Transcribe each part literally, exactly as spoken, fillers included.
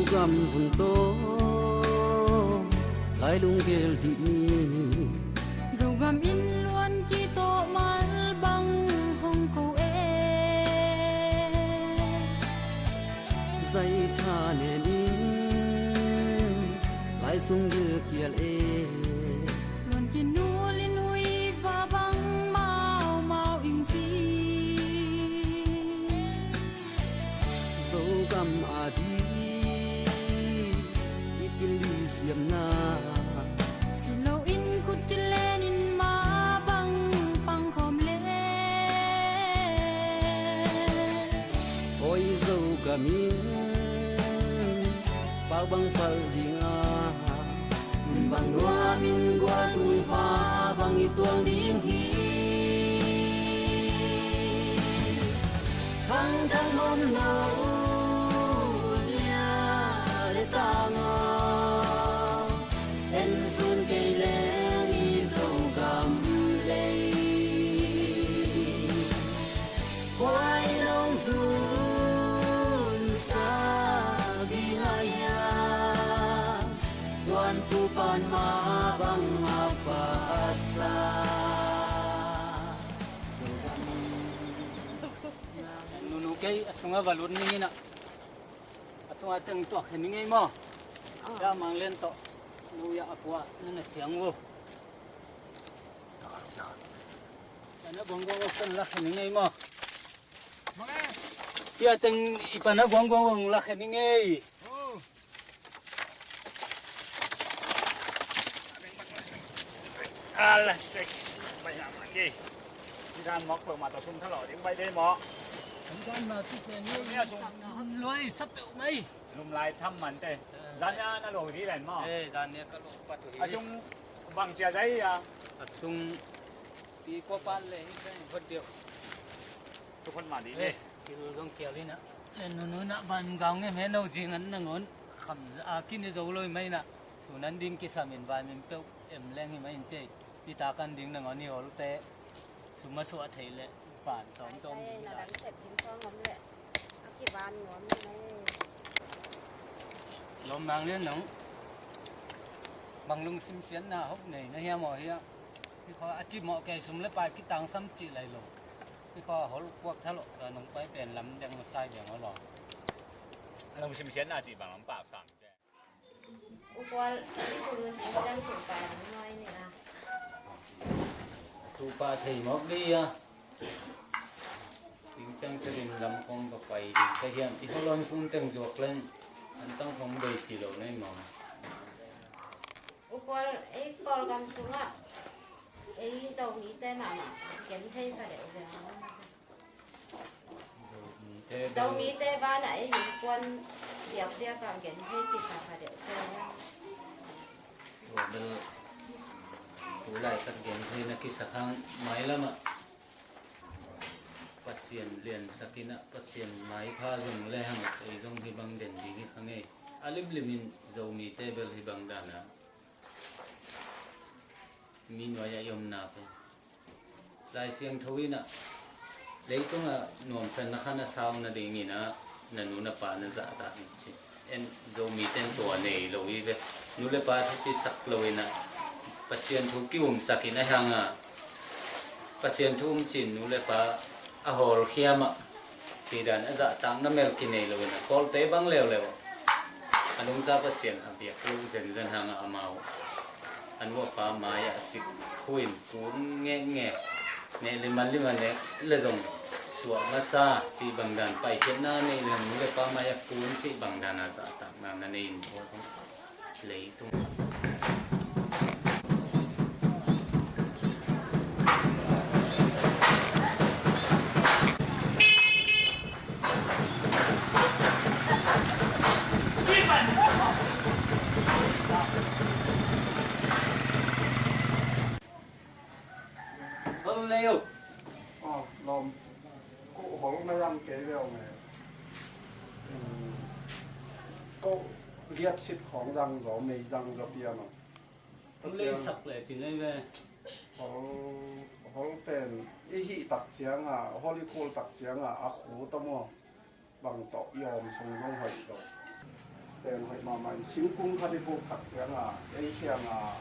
Gam vun tawh lai lunggel dih ni. Zogam in luan kitawh mal bang hong ko e. Zai tha nen in lai sung zil kial e. Luan kinul in hui va bang mau mau ing ci. Zogam a di i pili siamna. Silo in khut kilen in ma bang pang khawm le. Oi Zogam in pau bang pal ding a. Bang nuam in gual tung pha bang i tuang ding hi. Khang dang om no lia le tanga. En sun kei leng i Zogam lei. Kua in hong zun sak ding a hia. Tuan tu pan ma bang a pasa. Nunu kei a sungah va lut ning in ah. A sungah teng tuak khen ning ei maw? Sia Mang Lian tawh. Nu ya a kua na na ciang uh. Pana guangguang uh kan lak khen ning ei maw? Sia teng i pana guangguang uh lak khen ning ei. Alah, sei. Bai na man ge. Ti dan mok peuh mah tawh sum thalawh ding bai dei maw? Sum dan mah tu sen ni. Ni a sum. Lum luai sa peuh mai. Lum lai tham man te. Zan nia na lo hi len maw? Eh, zan nia ka lo pat hi. A sum bang cia zai a. A sum pi ko pan le hi pen hot deuh. Tu khon mah dih ni. Eh, kil zong kial hi na. Eh, nunu na van gaung em he no jing an nangon. Kham a kin i zo lo hi mai na. Sunan ding kisam in vai min peuh em leng hi mai in cei. Pi ta kan ding nangon i holte. Sum a suah thei le pan tawm tawm ding hi na lai. Dang sep ding tawm om le. A kivan nuam hi mai. Lom Mang Lian nong. Bang lungsim siatna hok nei na hiam aw hia. Hi khaw a cimawh kei sum le pai kitangsam cih lai lo. Hi khaw a hol kuak thalawh ka nong pai pen lam deng sai deng aw law. A lungsim siatna cih bang lam pak sam. U Kual, i kulu cing sang tu pa ding nuai ni a. Tu pa thei mawk di a. Cing sang tu ding lam kong ka pai ding ka hiam. I holon sun teng zuak leng. An tang kong bei ci lo nei maw. U Kual, ei Kawlgam sungah ei Zomite mahmah gen thei kha deuh ve. Zomite banah ei innkuan diakdiak ah gen thei kisa kha deuh ve. Tua bel tu lai khat gen thei na kisa khang mailamah Pasian liansak in ah Pasian maipha zong le hang ei zong hi bang den ding hi kha ngei. A limlim in Zomite bel hi bang dana mi nuai-ah i omna pen Lai Siangtho in ah leitungah nuamsanna khan a sau nadingin ah na nu na pa na zahtak in ci. En Zomite in tua nei lo hi ve. Nu le pa thupi sak lo in ah Pasian thu kiumsak in a hang a Pasian thu um cin nu le pa a hawlkhiam ah Theidan a zahtakna mel kinei lo in a Kawlte bang leuleu a nungta Pasian a biak lo zenzen hangah amau a nu a pa mai-ah sik khuin kun ngekngek neh le man lima nek le zong suah masa cih bangdan paikhiatna nei le nu le pa mai-ah kun cih bangdan a zahtakna na nei in leitung. Hol nei uh. Aw, lawm. Ko hol na yang kei leo me. Ko liat sit khong zang zo, mei zang zo pian aw. Hol lei sak le cin ei ve. Hol, hol pen i hih tak cianga, hol i khul tak cianga a khu ta maw. Bang tawh i awm sung zong hoih lo. Pen hoih mahmah in singkung khat i buk tak ciangah ei khiangah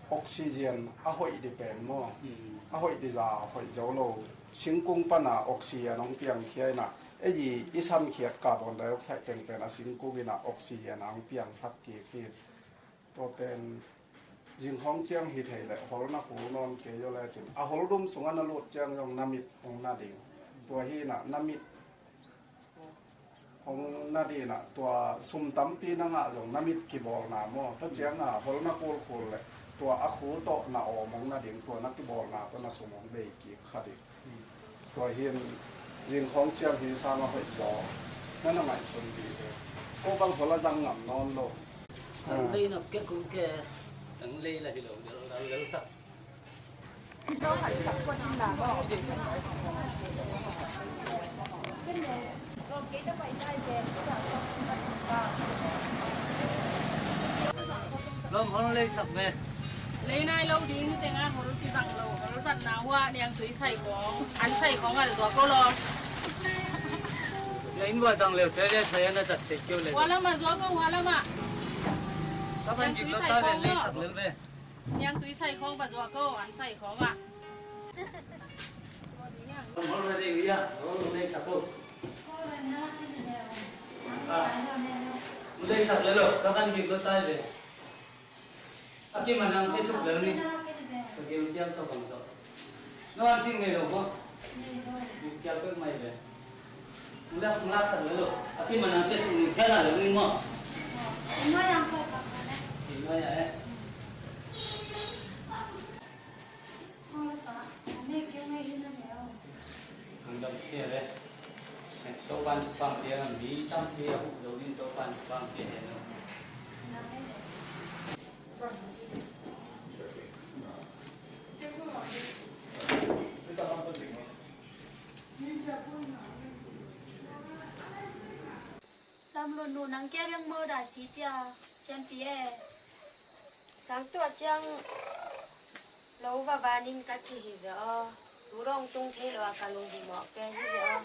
oxygen a hoih dih pen maw? A hoih dih za hoih zo lo. Singkung pana oxygen hong piangkhia inah ei i sankhiat carbon dioxide teng pen a singkung inah oxygen a hong piangsak kik hi. Tua pen zingkhawng ciang hi thei leh hol na khul nawn kei aw lecin a hol dum sungah na lut ciang zong na mit hong na ding. Tua hi inah na mit hong na ding inah tua sum tampi na ngah zong na mit kibawlna maw? Tua ciangah hol na khulkhul leh tua a khu tawh na awm hong na ding, tua na kibawlna tawh na sum hong bei kik kha ding. Tua hin zingkhawng ciang hi sang a hoih zaw na na ngaihsun dih hi. Ko bang hol a dang ngam nawn lo. Ang lei nak ke ku ke. Ang lei la hi lo lel lel tak. Lom hol leisak ve. Lei nai lo ding tengah hol kizang lo, hol zatna hua niangtui sai khong, an sai khong a le zuak ko lo. Na inn vua zang leu te le sai an a zat te keu le. Hua lamah zuak ko, hua lamah. Ka ban dik lo ta le leisak lel ve. Niangtui sai khong va zuak ko, an sai khong ah. Hol ve ding ia, hol leisak ko. Ah. Leisak lel lo, ka ban dik lo ta le. A kim a nang te suk lel ni. Ka geu tiam tawh bang tawh. No an thing nei lo maw? Guk tiam pek mai le. Mulak mulak sak lel lo. A kim a nang te suk ni tiam a lel ni maw? Ino ya eh. Ang dam sia le. Topan pang pia mi tam pia hu lo din topan pang pia he no. Lam lo nu nang kia biang mo da si cia sian pi e. Sang tua ciang lo va vanin ka ci hi ve aw. Tu dong tung thei lo a ka lung hi mawh ke hi ve aw.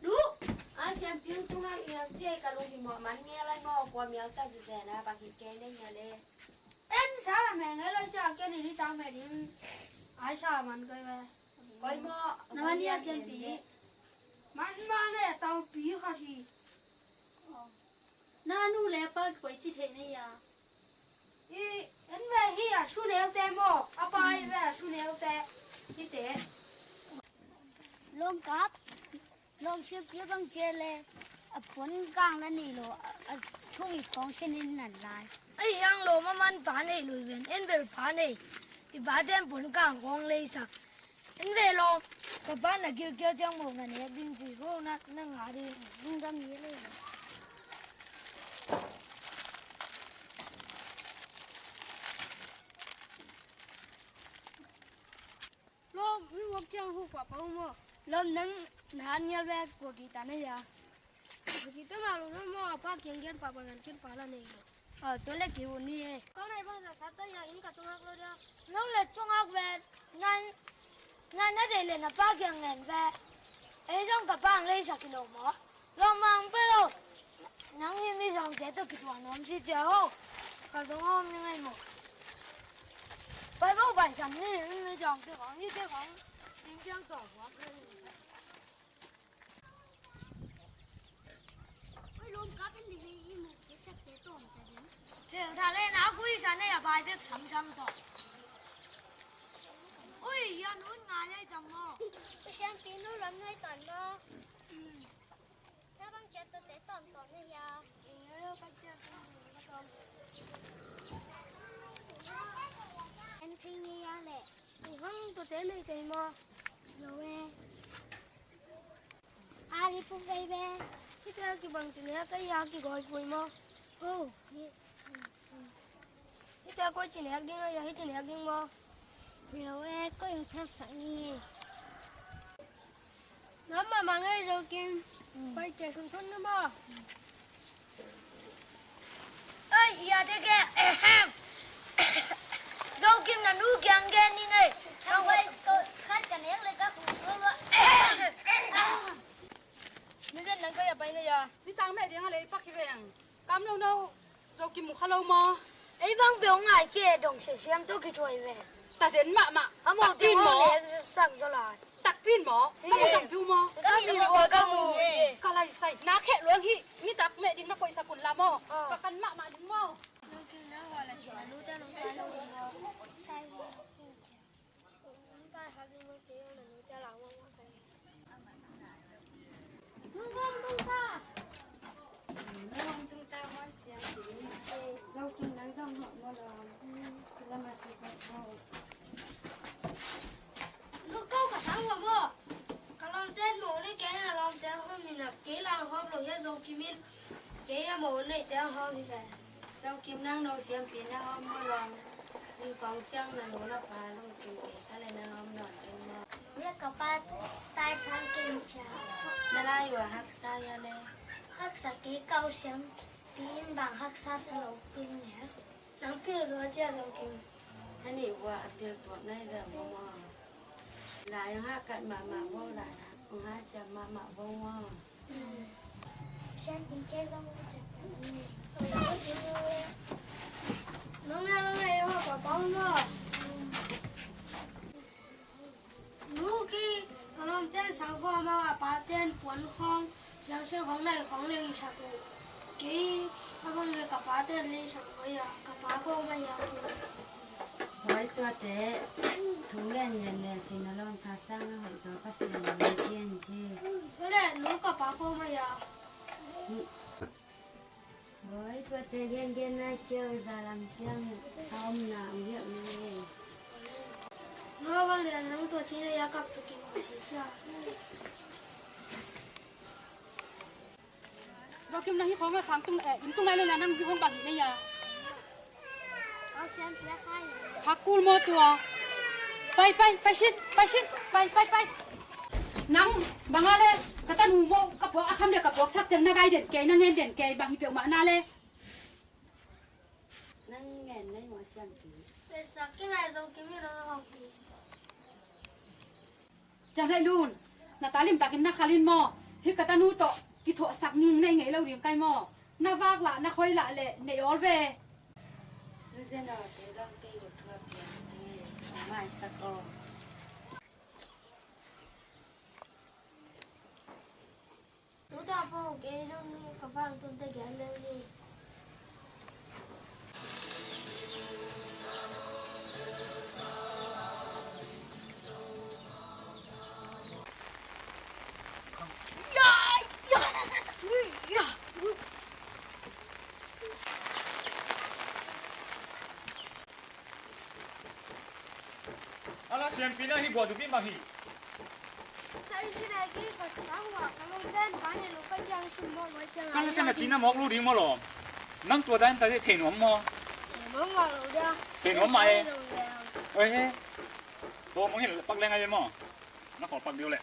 Duh! A siam piang tungah mial ciai ka lung hi mawh man nge lai maw, kua mial ta zuzena bang hi kei nei nia le. En sa la meng lai cia ke ni ni tang me ding. Ai sa man kai ve. Koi maw. Na man nia siam pi. Man man le tau pi khat hi. Na nu le pa koi ci thei nei a. I en ve hi a su neu te maw. A pa i ve a su neu te. Hi te. Lawmkap, lawmsiam pia bang cia le a puan kang la nei lo, a, a thung i khawng sian in nan lai. A hiang lawm a man pa nei lo i ven, en bel pa nei. I pa ten puan kang khawng leisak. En ve lawm, ka pa na gilkial ciang mo na nek ding ci ho na, na ngah ding. Lungdam hi le. Lawm, mi muak ciang hu pah pah uh maw? Lawm, nang na han ngial ve, kua ki ta na hia? Kua ki ta na lo na maw, a pa kiang kian pah pah ngan kian pah la nei lo. Aw, tua le ki hun hi e. Kau nai bang za sa ta hia, inn ka tung hak lo dia. Nang le tung hak ve, nang, nang na deih le na pa kiang ngen ve. Ei zong ka pa ang leisak hi lo maw? Lawm mang pe lo. Nang hi mi zong te tawh kituak nuam si cia ho. Ka zong om ni ngai maw. Pai bo pai sam ni mi zong te khong hi te khong. Ning ciang tuak huak le. Oi lawm ka pen ni hi i mu ke sak te tawm ta ding. Thel tha le na kui sa ne a bai bek sam sam tawh. Oi yan hun ngai ai tam maw. Sian pi nu lam ngai tan maw. Tabang ciat tawh te tawmtawm na hia? En thei ngei a leh. Uhang tawh te nei tei maw? Lo e. A li puk vei ve. Hita kibang ci nek a hia, kigawi pui maw? Oh. Hita koi ci nek ding a hia, hih ci nek ding maw? Hi lo e, koi hong thelsak ni ngei. Nam mahmah ngei Zokim. Pai ke sung thon na maw? Oi, hia te ke. Zokim na nu kiang gen ni ngei. Khat ka nek le ka kum sual lua. Hello maw? Ei bang peuh ngai kei, dong sesiam tawh kithuai ve. Tazen mahmah. A mo te takpi in maw? Sak zaw lai. Takpi in maw? Hi. Ka mu takpi uh maw? Ka mu, ka mu. Ka lai sai. Na kheh luang hi. Nitak meh ding na koihsak un la maw? Ah. Ka kan mahmah ding maw? Lungkau ka sang ua maw? Ka lawmte in mo le kei na lawmte hawm in a, kei lang hawm lo hia, Zokim in kei a mo neite a hawm hi ve. Zokim, nang no siampi na hawm maw lawm? Ning kong ciang na nu na pa lungkim kei kha le na hawm nawn keng maw? Nu le ka pa taisang kei cia. Na lai ua haksa hia le? Haksa kei, ka u siampi in bang haksa sa lo pil nia. Nang pil zaw cia Zokim. A nih ua a pil tuak nai ve maw maw? Lai ang ha kat mahmah bo, lai ang ha ciam mahmah bo maw? Sian in ke zong ciam tak ni. Nong na lo na yo pa pa maw? Nu, kei ka lawmte in sang khawm a, a pate'n puan khawng, siangsiang khawng, nai khawng lei sak uh. Kei a bang le ka pate'n lei sak mai a, ka pa khawng mai a. Bawi, tuate thu ngen ngen le cin a lawm ka sang a hoih zaw ka sin a, ci en ci. Tua le nu, ka pa khawng mai a. Bawi, tuate gengen nai kei, zalam ciang a omna uh hiauh ni. No bang lian nang tua cina ya kap tu kim si cia. Zokim, nang hi khong a sang tung, eh, inn tung nai lo na, nang hi khong bang hi nei a. Hakul maw tua? Pai, pai, pai sit, pai sit, pai, pai, pai. Nang bang a le ka tanu maw, ka puak a kham le ka puak sak teng na gai den kei, na ngen den kei, bang hi peuhmah na le. Nang ngen nei maw siampi? Pesa kingai zo kimi lo hong pi. Ciang Hlei Lun, na ta limtakin na khal in maw? Hih ka tanu tawh kithuahsak ning nei ngei lo ding kai maw? Na vak lah, na khoi lah leh nei awl ve. Nu Zen aw, kei zong kei uh thuak pian hi, hong maisak aw. Nu ta po, kei zong ni ka vang tun te gian leu ni. Ala siampi na hi guah dupi mah hi. Ka la sana cina mawk lu ding maw lawm. Nang tua dan ta thei nuam maw? Thei nuam mah e. Oi he. Tua mong hi pak leng ai maw. Na khol pak diu leh.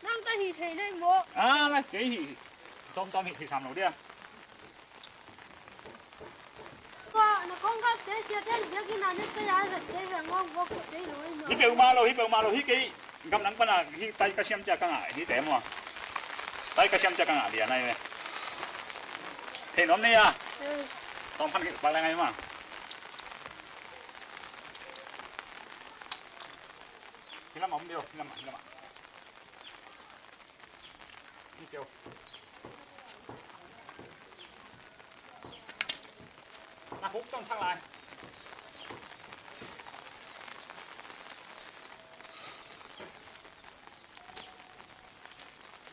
Nang ta hi thei nei maw? Ah, la kei hi. Tom tom hi thei sam lo dia. Hi peuhmah lo, hi peuhmah lo, hi kei gam nang pana hi tai ka siam cia ka ngah, hi te maw. Tai ka siam cia ka ngah lian ai ve. Thei nuam nei a. Tawm khan hi pak leng ai maw. Hi lamah om deuh, hi lamah, hi lamah. Ni ciau. Na huk tong sak lai.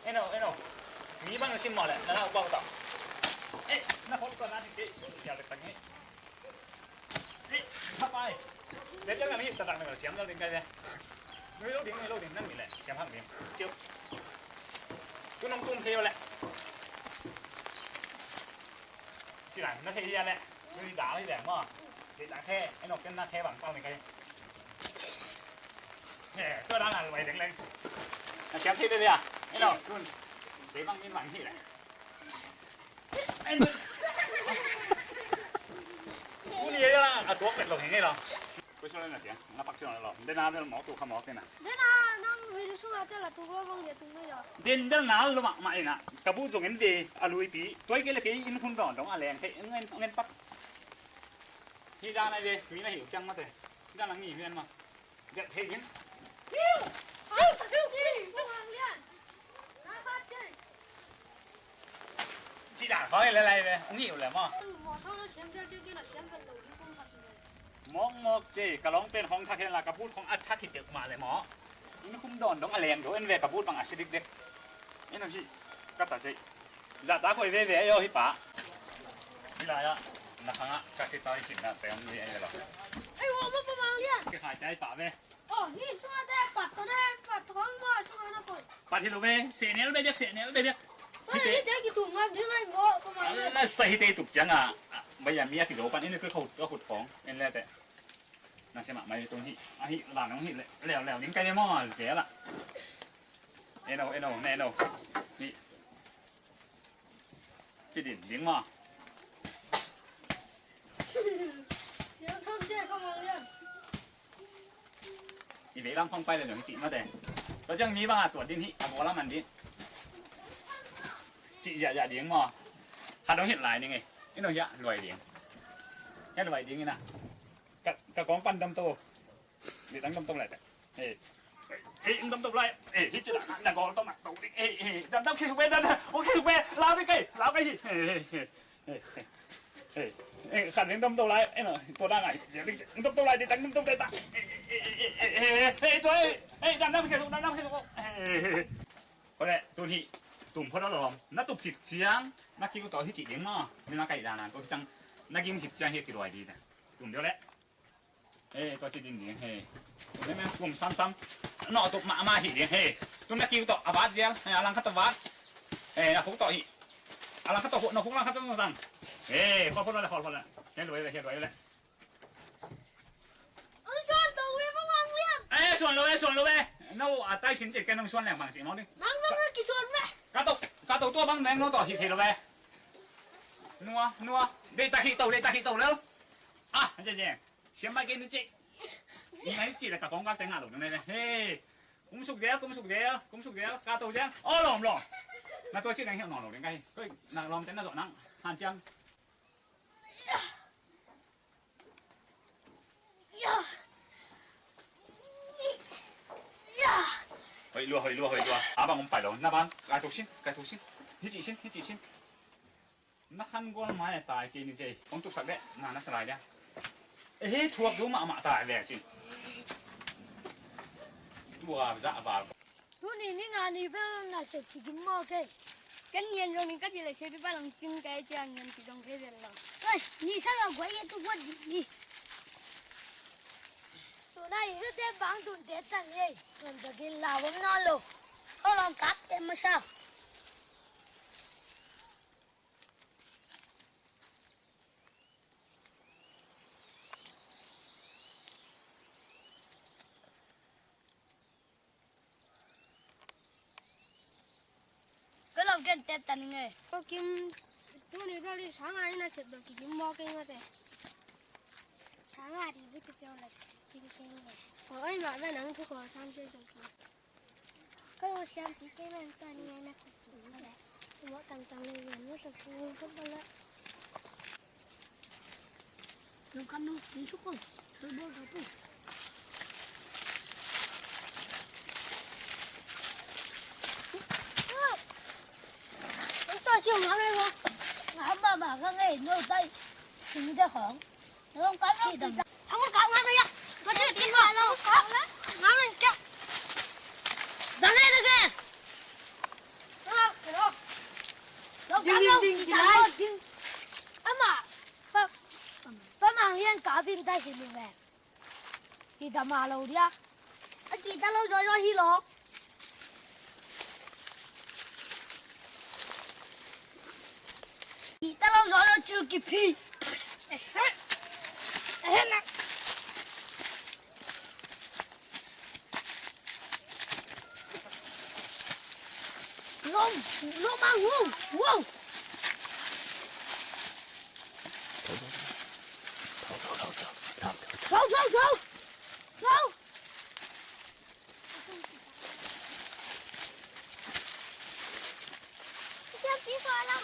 Eno, eno. Mi bang na sim mawh leh, na na upau tau. Eh, na huk tong na ni ke, ya lek tang ni. Ih, khapai. Dia ciang nang hi taktak nang siam lo ding kai ve. Nui lo ding, nui lo ding, nang mi leh siam hang ding. Ciu. Tu nong tum khe yo leh. Ci lan, na khe ya leh. Nui da leh leh mo. Khe ta khe, ai nok ken na khe bang pau ni kai. He, tu da na lo bai ding leng. Na siam khe de ya. Ai nok, tun. Dei bang min man hi leh. Uni ya la a tuak pet lo hi ngei lo. Koi sua na cia, na pak cia lo. Dena del mau tu kha mau tena. Dena nang hui lu sunga te la tu lo bang dia tu lo ya. Den del na lo ma ma ina. Ka bu jong en de a lui pi. Toi ke le ke in hun don dong a leng ke ngen ngen pak. Hi dan ai ve, mi na hi uh ciang mate. Hi dan ang hi ven ma. Gat thei ding. Ci dan khong hi le lai ve, ang hi uh le maw. Mawk mawk ci, ka lawng pen khong thak hen la, ka but khong a thak hi peuhmah le maw. Inn khum dawn dong a leng do en ve, ka but bang a si dikdek. En ang hi, ka ta ci. Zahtak hoih veve ahi aw hi pa. Hi lai ah na khang ah ka kitai khin na te om ni ahi lo. Ei, wa ma pa mang lian. Kikhai te ahi pa ve. Oh, hi sunga te pat to na hen, pat to hong ma sunga na koi. Pat hi lo ve, sehnel bebek, sehnel bebek. Tua hi te. Hi te kitum ngam ding ai maw pa mang lian. Ala sa hi te tuk ciang a. Bai a mi a kizo pan in ka khut, ka khut khong en le te. Na se mah mai tung hi. Ahi la nong hi le, leu leu ding kai le maw, zel ah. Eno, eno, ne eno. Ni. Ci din ding maw. I vei lam khong pai le dong ci mate. Tua ciang mi bang a tuat din hi, a bawl a man din. Ci ziahziah ding maw. Kha dong hi lai ding e. Eno hiah luai ding. Hiah luai ding ina. Ka, ka kawng pan dam to. Ni tang dam to lai te. Hei. Hei, dam to lai. Hei, hi ci na, na gol to na to. Hei, hei, dam dam khi suk be, dam dam. Ong khi suk be. Lau ding kei, lau kei hi. Hei, hei, hei. Hei, hei. Hei, khan ding dam to lai. Hei, no, tua da ngai. Dam to lai, ding tang dam to lai ta. Hei, hei, hei, hei, hei, tua, hei, hei, dam dam khi suk, dam dam khi suk. Hei, hei, hei. Ko le, tun hi, tum phot a lawm. Na tup khit ciang, na kiu to hi ci ding maw. Ni na kai dan a, tua ciang, na ging khit ciang hi ci luai ding na. Tum deuh le. Hei, tua ci din ding, hei. Kum samsam. Nawh tuk mahmah hi ding, hei. Tun na kiu tawh, a vat zial, hei, a langkhat tawh vat. Hei, na khuk tawh hi. A langkhat tawh khuk, na khuk langkhat tawh zang. Hei, khual phot le, khual phot le. Hei, luai le, hei, luai le. Ang suan tawh ve, Pamang Lian. Eh, suan lo ve, suan lo ve. No, a tai sin cik ken ang suan leng bang cik mawk ding. Nang zong na kisuan ve. Ka tawh, ka tawh tua bang neng no tawh hi thei lo ve. Nua, nua. Dei tak hi to, dei tak hi to lel. Ah, ang cik cik. Siam mai kei ni ci. Ni nai ci le ka kawng kak te ngah lo ding nai le. Hei. Kum suk zel, kum suk zel, kum suk zel, ka to zel. Oh, lawm, lawm. Na tua ci nang hiau nawn lo ding ka hi. Koi, na lawm te na zawh nang. Han ciam. Hoih lua, hoih lua, hoih lua. A bang om pai lo. Na bang, kai tuk sin, kai tuk sin. Hi ci sin, hi ci sin. Na khan gol mai a tai kei ni cei. Kong tuksak deh, na na salai dia. Eh, thuak zo mahmah tai ve cin. Tua za val. Tuni ni nga ni bel na sep kidim maw kei. Ken ngian zong ni ka ci le sep i pa lang cin kei ciang ngian ci zong kei bel lo. Oi, ni sa lo guai e tu guat di ni. Tuna i sa te bang tun te tan ye. Tun ta gin la wam na lo. Ko long kak te masa. Ka lo ken tep ta ning e. Ko kim, tuni bel i sanga i na sep bel kikim maw kei mate. Sanga di bu tu piau la kim kei nge. Ko ai ma bel nang thu ko sam se zong kim. Ka lo siam pi kei man ta ning e na ko kim. Mo tang tang le yan mo ta ku ko bala. Nung kam nung, nung sukong. Nung bol ka pu. Nung ta chiu ngam le mo. Ngam ba ba ka ngei, nung tai. Sing de khong. Nung kam nung. Ang kam ngam le ya. Ka chiu tin ba lo. Ngam le ya. Ba ngei de ke. Lo, lo. Lo kam nung. Ama. Pa, Pa Mang Lian ka bing ta hi lu ve. Hi ta ma lo dia. A ki ta lo zo zo hi lo. Ki ta lo zo zo cil ki phi. Lom, lom ang, wow, wow. Thau, thau, thau. Thau, thau, thau. Thau. Siam pi ko alam.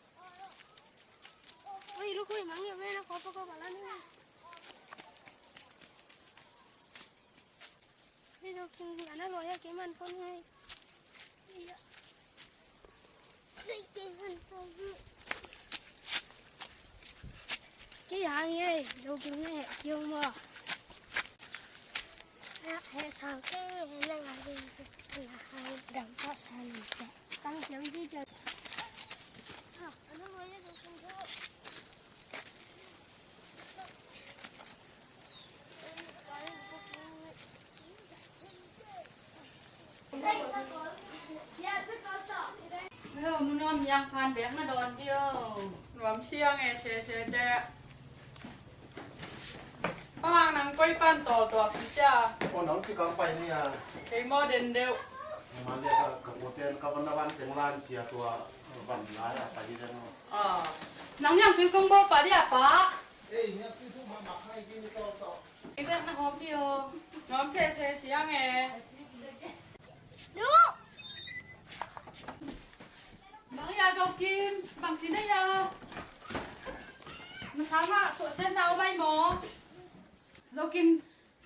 Oi, lu khui mang yam le na ko pa ko ba la ni. Hei, Zokim, ana lo ya ke man pon ngai. Kei hang ei, Zokim na heh kiu maw? Heh sang kei, heh na ngai ding, na hang dam pa sa ni te. Tang kiam di kiam. Ah, ana lo ya Zokim ko. Hello, nu Nuam, niang phan bek na dawn dio. Nuam siang e, se se te. Pa Mang, nang koi pan tawltuak hi cia. Aw, nang ci kang pai ni a. Kei maw den deuh. Ma le ka, ka pu ten ka van na van teng lan cia tua van lai a pai hi den. Aw. Nang niang tui kong bawl pa dia pa. Ei, niang tui kong ma ma khai ki ni tawltuak. Kei bek na hawm dio. Nuam se se siang e. Nu! Bang hia Zokim, bang ci na hia? Na sangah tuahsiatna om ai maw? Zokim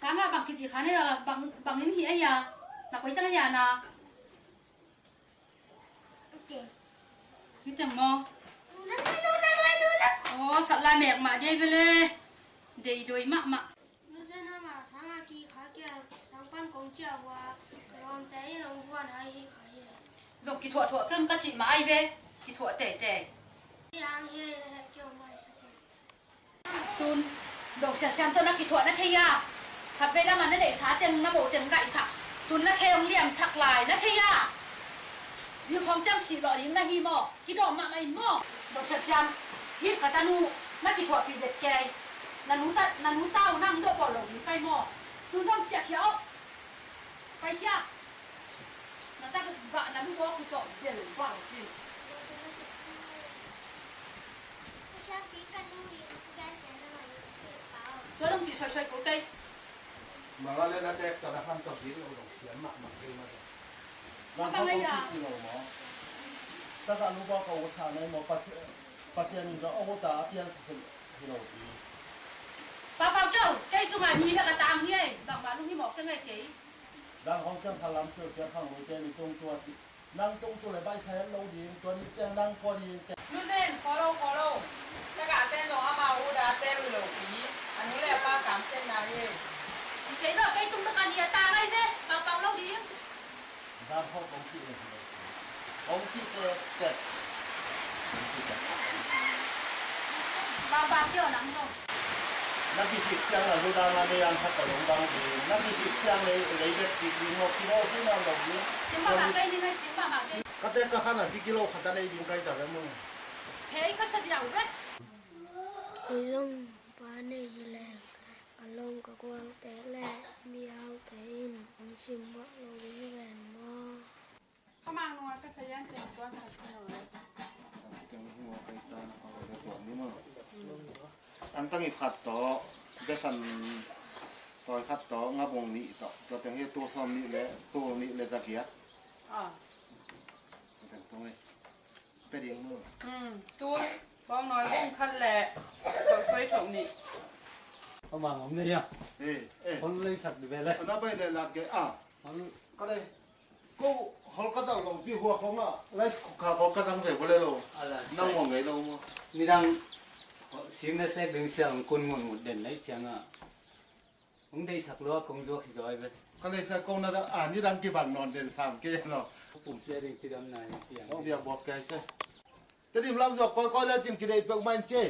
sangah bang kici kha na hia, bang, bang in hih ai hia? Na koi tang ai hia na? Hih teng maw? Aw, sat lai mek mah dia i ve le. Deih doi mahmah. Nu Zen ama sangah kikha kia, sang pan kong ciah hua, lawmte in hong vuan hai hi kha hi. Zong kithuahthuah ken ka cih mah ai ve, kithuah teitei. Hi hang hi, na heh kiau mai sa. Tun, dong siasian tawh na kithuah na thei a, khatvei lamah na neihsa teng na moh teng gaihsak, tun na khe hong liamsak lai na thei a. Zing khawng ciang sih lawh ding na hi maw? Kidawm mahmah in maw? Dong siasian, hih ka tanu na kithuahpih det kei. Na nu ta, na nu ta uh nang dawh bawl lo ding kai maw? Tun dong ciahkhia aw. Paikhia. Na tak gah na lu bawl kutawh bel bawl cin. Tua dong cih soisoi kul kei. Mangale na tek ta na han ka gil lo dong sian mahmah kei mah. Nang kong ci lo maw? Taka nu ba ka usa nai maw, Pasian, Pasian in zong a uta a piansak hi lo hi. Papa keu, kei tunga ni bek a tang hi ei, bangmah lung hi mawk keng ei kei. Dang hong ciang kha lam keu sia khang lui te ni tung tua ti. Nang tung tu le baihsa het lo ding, tua ni ciang nang kua ding kei. Nu Zen, follow, follow. Taka ten lo ama u da te lu lo pi. A nu le pa kam sen na hi ei. Kei lo, kei tung bek a ni a tang ai ve, papa lo ding. Dar ho kong ki e. Kong ki e tet. Kong ki tet. Bang bang kio nang yo. Na kisik ciang na lu dang a nei an sa ka long bang di. Na kisik ciang lei, lei bet sik di ngok ki lo ki na lo di. Sim ma ma kai ni ngai sim ma ma kai. Ka te ka khan a di kilo khat a nei ding kai ta ve mo. Hei ka sa di au ve. Kei zong pa nei hi leng. Ka long ka gualte le mi aute in hong sim mah lo ding ven maw? Ka mang nunga ka sayan teng tua khat si nawn lo. Teng hi maw kai ta na ka lo tua ni maw. An tang i khat tawh, besan tawi khat tawh, ngabung nih tawh, tua teng hi tul sawm nih le, tul nih le za giat. Ah. Tua teng tung hi. Pe ding mu. Hmm, tun bawng nawi bung khat le tawh soi tawh nih. Amang om nei a. Eh, eh. Hol lei sak di bele. Ana bai le lat ke a. Hol. Ka le. Ko hol ka dang lo pi hua khong a. Lai kha ko ka dang ve bole lo. Ala. Nang mo ngei lo mo. Ni dang sing na sek ding siang kun ngun ngut den lai chiang a. Hong deihsak lua kong zuak hi zaw ai ve. Ka leisa kong na dah a ni dang kibang nawn den sam ke lo. Pumpi a ding cidam na hi tiang. Hong biak buak kei ce. Tedim lam zuak koi koi le cin kideih peuh main ce.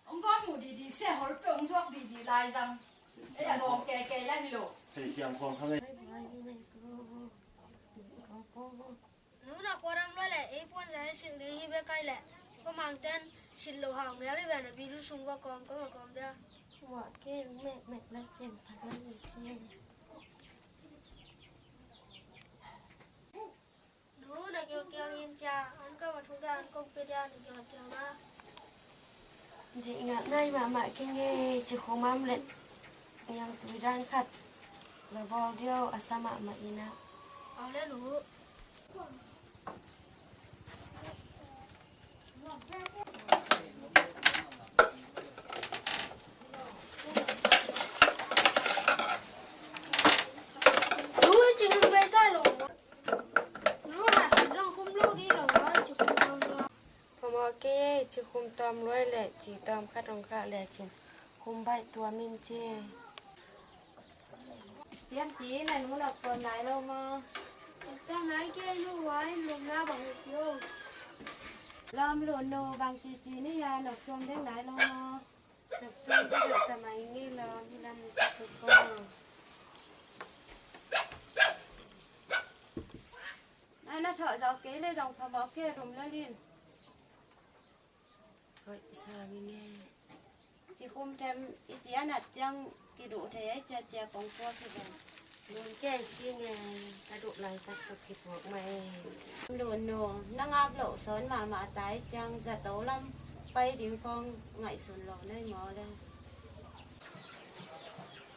Hong gawm mu didi se hol peuh hong zuak didi lai zang. Ei a gawm kei kei lai mi lo. Hei siang khong khang ei. Nu na khuadam lua le ei puan za e sing ding hi be kai le. Ko mang ten sit lo hau ngel hi be na bi lu sung ko kom ko ma kom dia. Wa ke mek mek la cin phat la ni cin. Nu na kial kial in cia an ka ma thu da an kong pe dia na kial kial na. Deih ngah nai mahmah keng e, ci khum am le niang tui dan khat la bawl diau a sa mahmah ina. Au le nu. Nu ci nung bei ta lo. Nu na zong khum lo di lo, ci khum lo. Phamawh kei, ci khum tawm luai le ci tawm khat hong khah le cin khum baih tuam in ci. Siampi, na nu lak tuam nai lo maw? Tuam nai kei, nu vai lum na bang hi pio. Lawm lun nu bang cici ni a, nok tuam deng nai lo maw? Nok tuam deng nai ta mai ngei lawm, hi lam ni ka suk ko. Na na thawh zawh kei le zong phamawh kei, lum lel in. Hoih sa mi nge. Ci khum them i ci a nat ciang kiduh thei ai, cia cia kong puak hi ve. Nun cia i si nge, ka duh lai tak tuk kipuak mai. Lun nu, na ngap loh sawn mahmah ta i ciang zato lam pai ding kong ngaihsun lo nai maw le.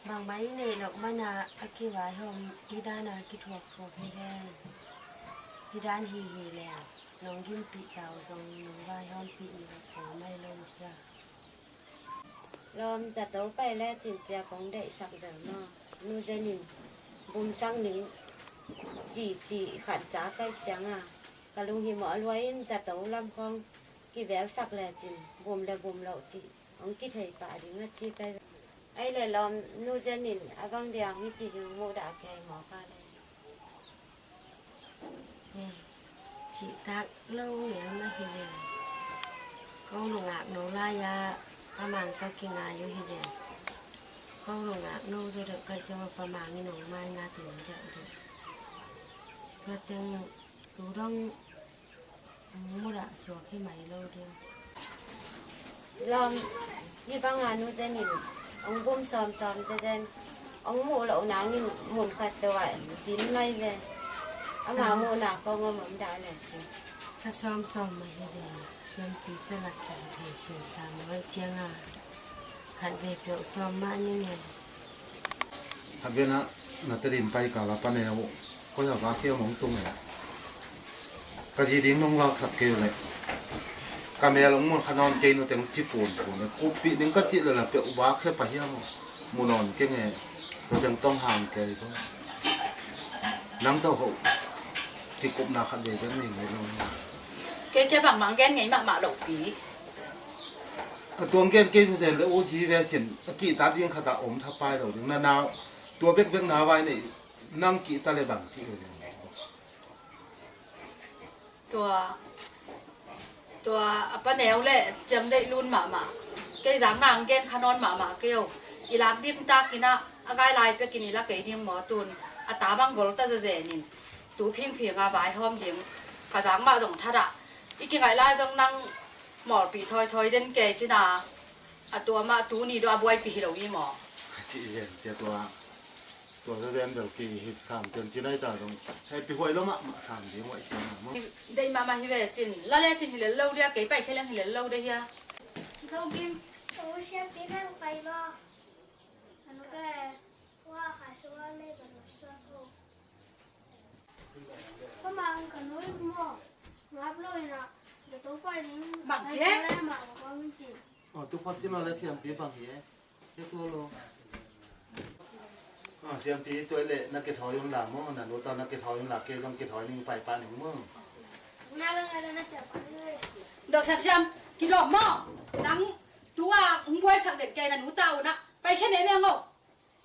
Bangmah i neih loh mana a kivaihawm hi dana kithuakthuak hi ve. Hi dan hi hi leng nong gimpih tau zong nong vaihawmpih mi a pua mai lo hia. Lawm zato pai le cin cia kong deihsak bel maw? Nu Zen in bumsak ning ci ci khat ca kaih cianga ka lunghimawh a luai in zato lam kong kivelsak le cin bum le bum loh ci hong kithei pah ding a ci pai. Ai le lawm, nu Zen in a bang diang hi ci hi muhdah kei maw ka le. Cihtak lo ngel na hi le. Ko lungak no lai-a pamang ka kingai uh hi le. Ko lungak no zaw deuh ka ciang a pamang in hong mai nga ti no deuh deuh. Tua teng tu dong mudah suak hi mai lo ding. Lawm, hi banga nu Zen in hong bum sawmsawm zezen hong muh loh nangin mun khat tawh ah zin mai ve. Ama muhna kong om om dah le ci. Ka sawmsawm mah hi ve, siampi tawh lak khin thei khin sam lo cianga. Khat vei peuh sawm mah ning e. Khat vei na, na Tedim pai kal a paneu koi a vak hiam hong tung e. Ka zi ding nong laksak kei uh leh ka mel hong mun kha nawn kei, nuteng ci punpun e. Kuppih ding ka cih leh la peuh vak he pah hiam aw. Mu nawn keng e. Nuteng tong hang kei ko. Nang tawh hoh kikupna khat vei bek nei ngei lo. Kei kia bangmah gen ngei mahmah lohpi. A tuang gen kei zen le u zi ve cin a kihta ding khat a om thapai lo ding. Na na tua bekbek na vai nei nang kihta le bang ci ve ding. Tua tua a paneu le ciang deih lun mahmah. Kei zang nang gen kha nawn mahmah kei o. I lak dim takin ah a gai lai pekin i la kei ding maw tun. A ta bang gol ta zezen in. Tu phingphing a vaihawm ding ka zak mah zong thadah. I kingaih lai zong nang mawlpih thawithawi den kei cina. A tua mah tuni dawh a buaipih hi lo i maw? Ka cih zen cia tua. Tua zazen bel kei hi sam ten ci nai ta zong. Hei pi huai lo mahmah sam ding huai cia na maw? Deih mahmah hi ve cin. La le cin hi lel lo dia, kei pai khe leng hi lel lo dia hia. Zo gim. Zo siam pi nang pai maw? Anu te. Wa kha suwa me ka lo suwa ko. Pamang ka nui maw? Ngap lo ina. Ka to pai ning. Bang sai cek? Ka le ma ka kong cin. Oh, tu pa sino le siampi bang hi e. Ke tu lo. Oh, siampi tu le na ke thoi un la maw, na nu ta na ke thoi un la, ke zong ke thoi ning pai pa ning maw. Na lo na na cha pa ni. Dok sak siam, ki lo maw. Nang tua ung buai sak den ke na nu ta una. Pai khe me me ngo.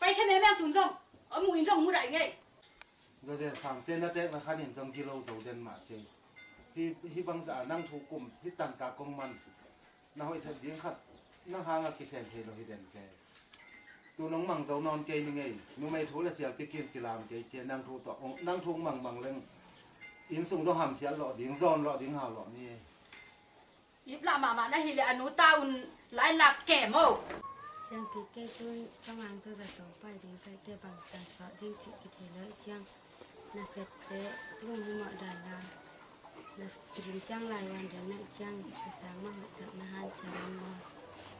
Pai khe me me tun zong. Amu in zong mu dai ngei. Zo zen sam ce na tek na khan in zong gilo zo den mah ce. Hi, hi bang za nang thu kum hi tangka kong man. Na hoih that ding khat nang hang a kisem thei lo hi den ke. Tu nong mang zo nawn kei ni ngei. Numei thu le sialpi kin kilam kei cia nang thu tawh, nang thu mang mang leng. Inn sung zong hamsiat lawh ding, zawn lawh ding, hau lawh ni. Ip lah mahmah na hih leh a nu ta un la in lak kem o. Siampi, kei tun Tongang tawh zato pai ding ka hih teh bangtan sawt ding cih kithei lo ahih ciang, na sette lunghimawh dan la, na zing ciang laivuan ding na hih ciang, ka sang mah hoih tak na hanciam in maw.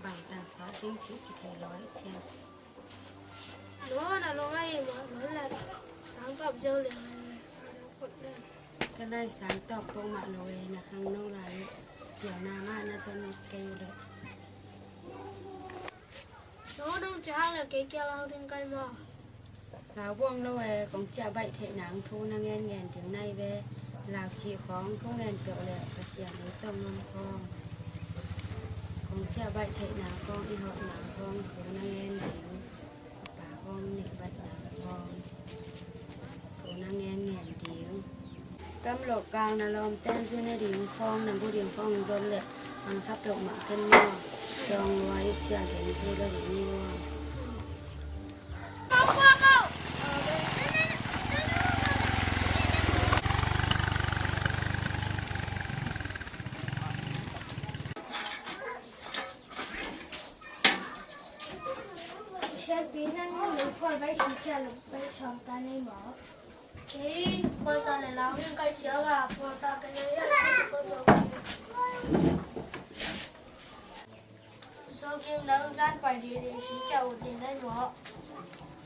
Bangtan sawt ding cih kithei lo ahih ciang. Lo na lo ngai mah lo la, sang kap ziau leng lai, sang deuh kot leng. Ka lai sang tawp peuhmah lo e, na khangno lai, siauna mah na zon kei uh leh. Lo nong ciah hang leh kei kia lau ding kai maw? Lau buang lo e, kong ciah baih theih nang thu na ngen ngen ding na hi ve. Lau cih khawng thu ngen peuh leh Pasian ei tawh ngam khawng. Kong ciah baih theih nang khawng, i hawh nang khawng thu na ngen ding. Pa hong nih vat nang hong, ko na ngen ngen ding. Tam loh kang na lawmten zu ne ding hong, na bu ding hong zon leh ang khap loh mah ken maw. Dawng lua i ciah ding thu lo ding ni maw. Siampi, nang lungphual baih si cia lungphual sawm ta nei maw? Kei phualsa le lau in kai ciang a phual ta ka nei a. Sawm ing nang zan pai dede si cia ut nei nei maw?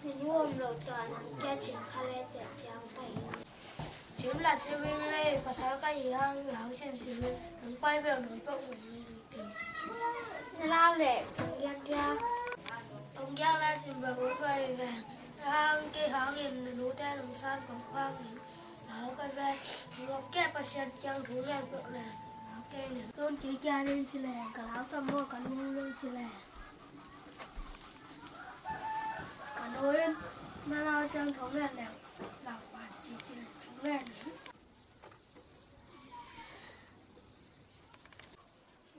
Min huam lo tua nang cia cin kha le cia ciang pai. Cim la cim ing le pasal ka hi hang lau cin cin le nang pai bel nang peuh nang ing. Na lau le sanggiak dia. Sanggiak le cin bel un pai ve. Hang kei hangin na nute nang san kong hang in lau kai ve. Nang lok keh Pasian kiang thu ngen peuh le lau kei ne. Tun kei kia nen ci le ka lau tam maw ka nu le ci le. Ka nu in na lau ciang thu ngen le. Lau pan ci ci le thu ngen.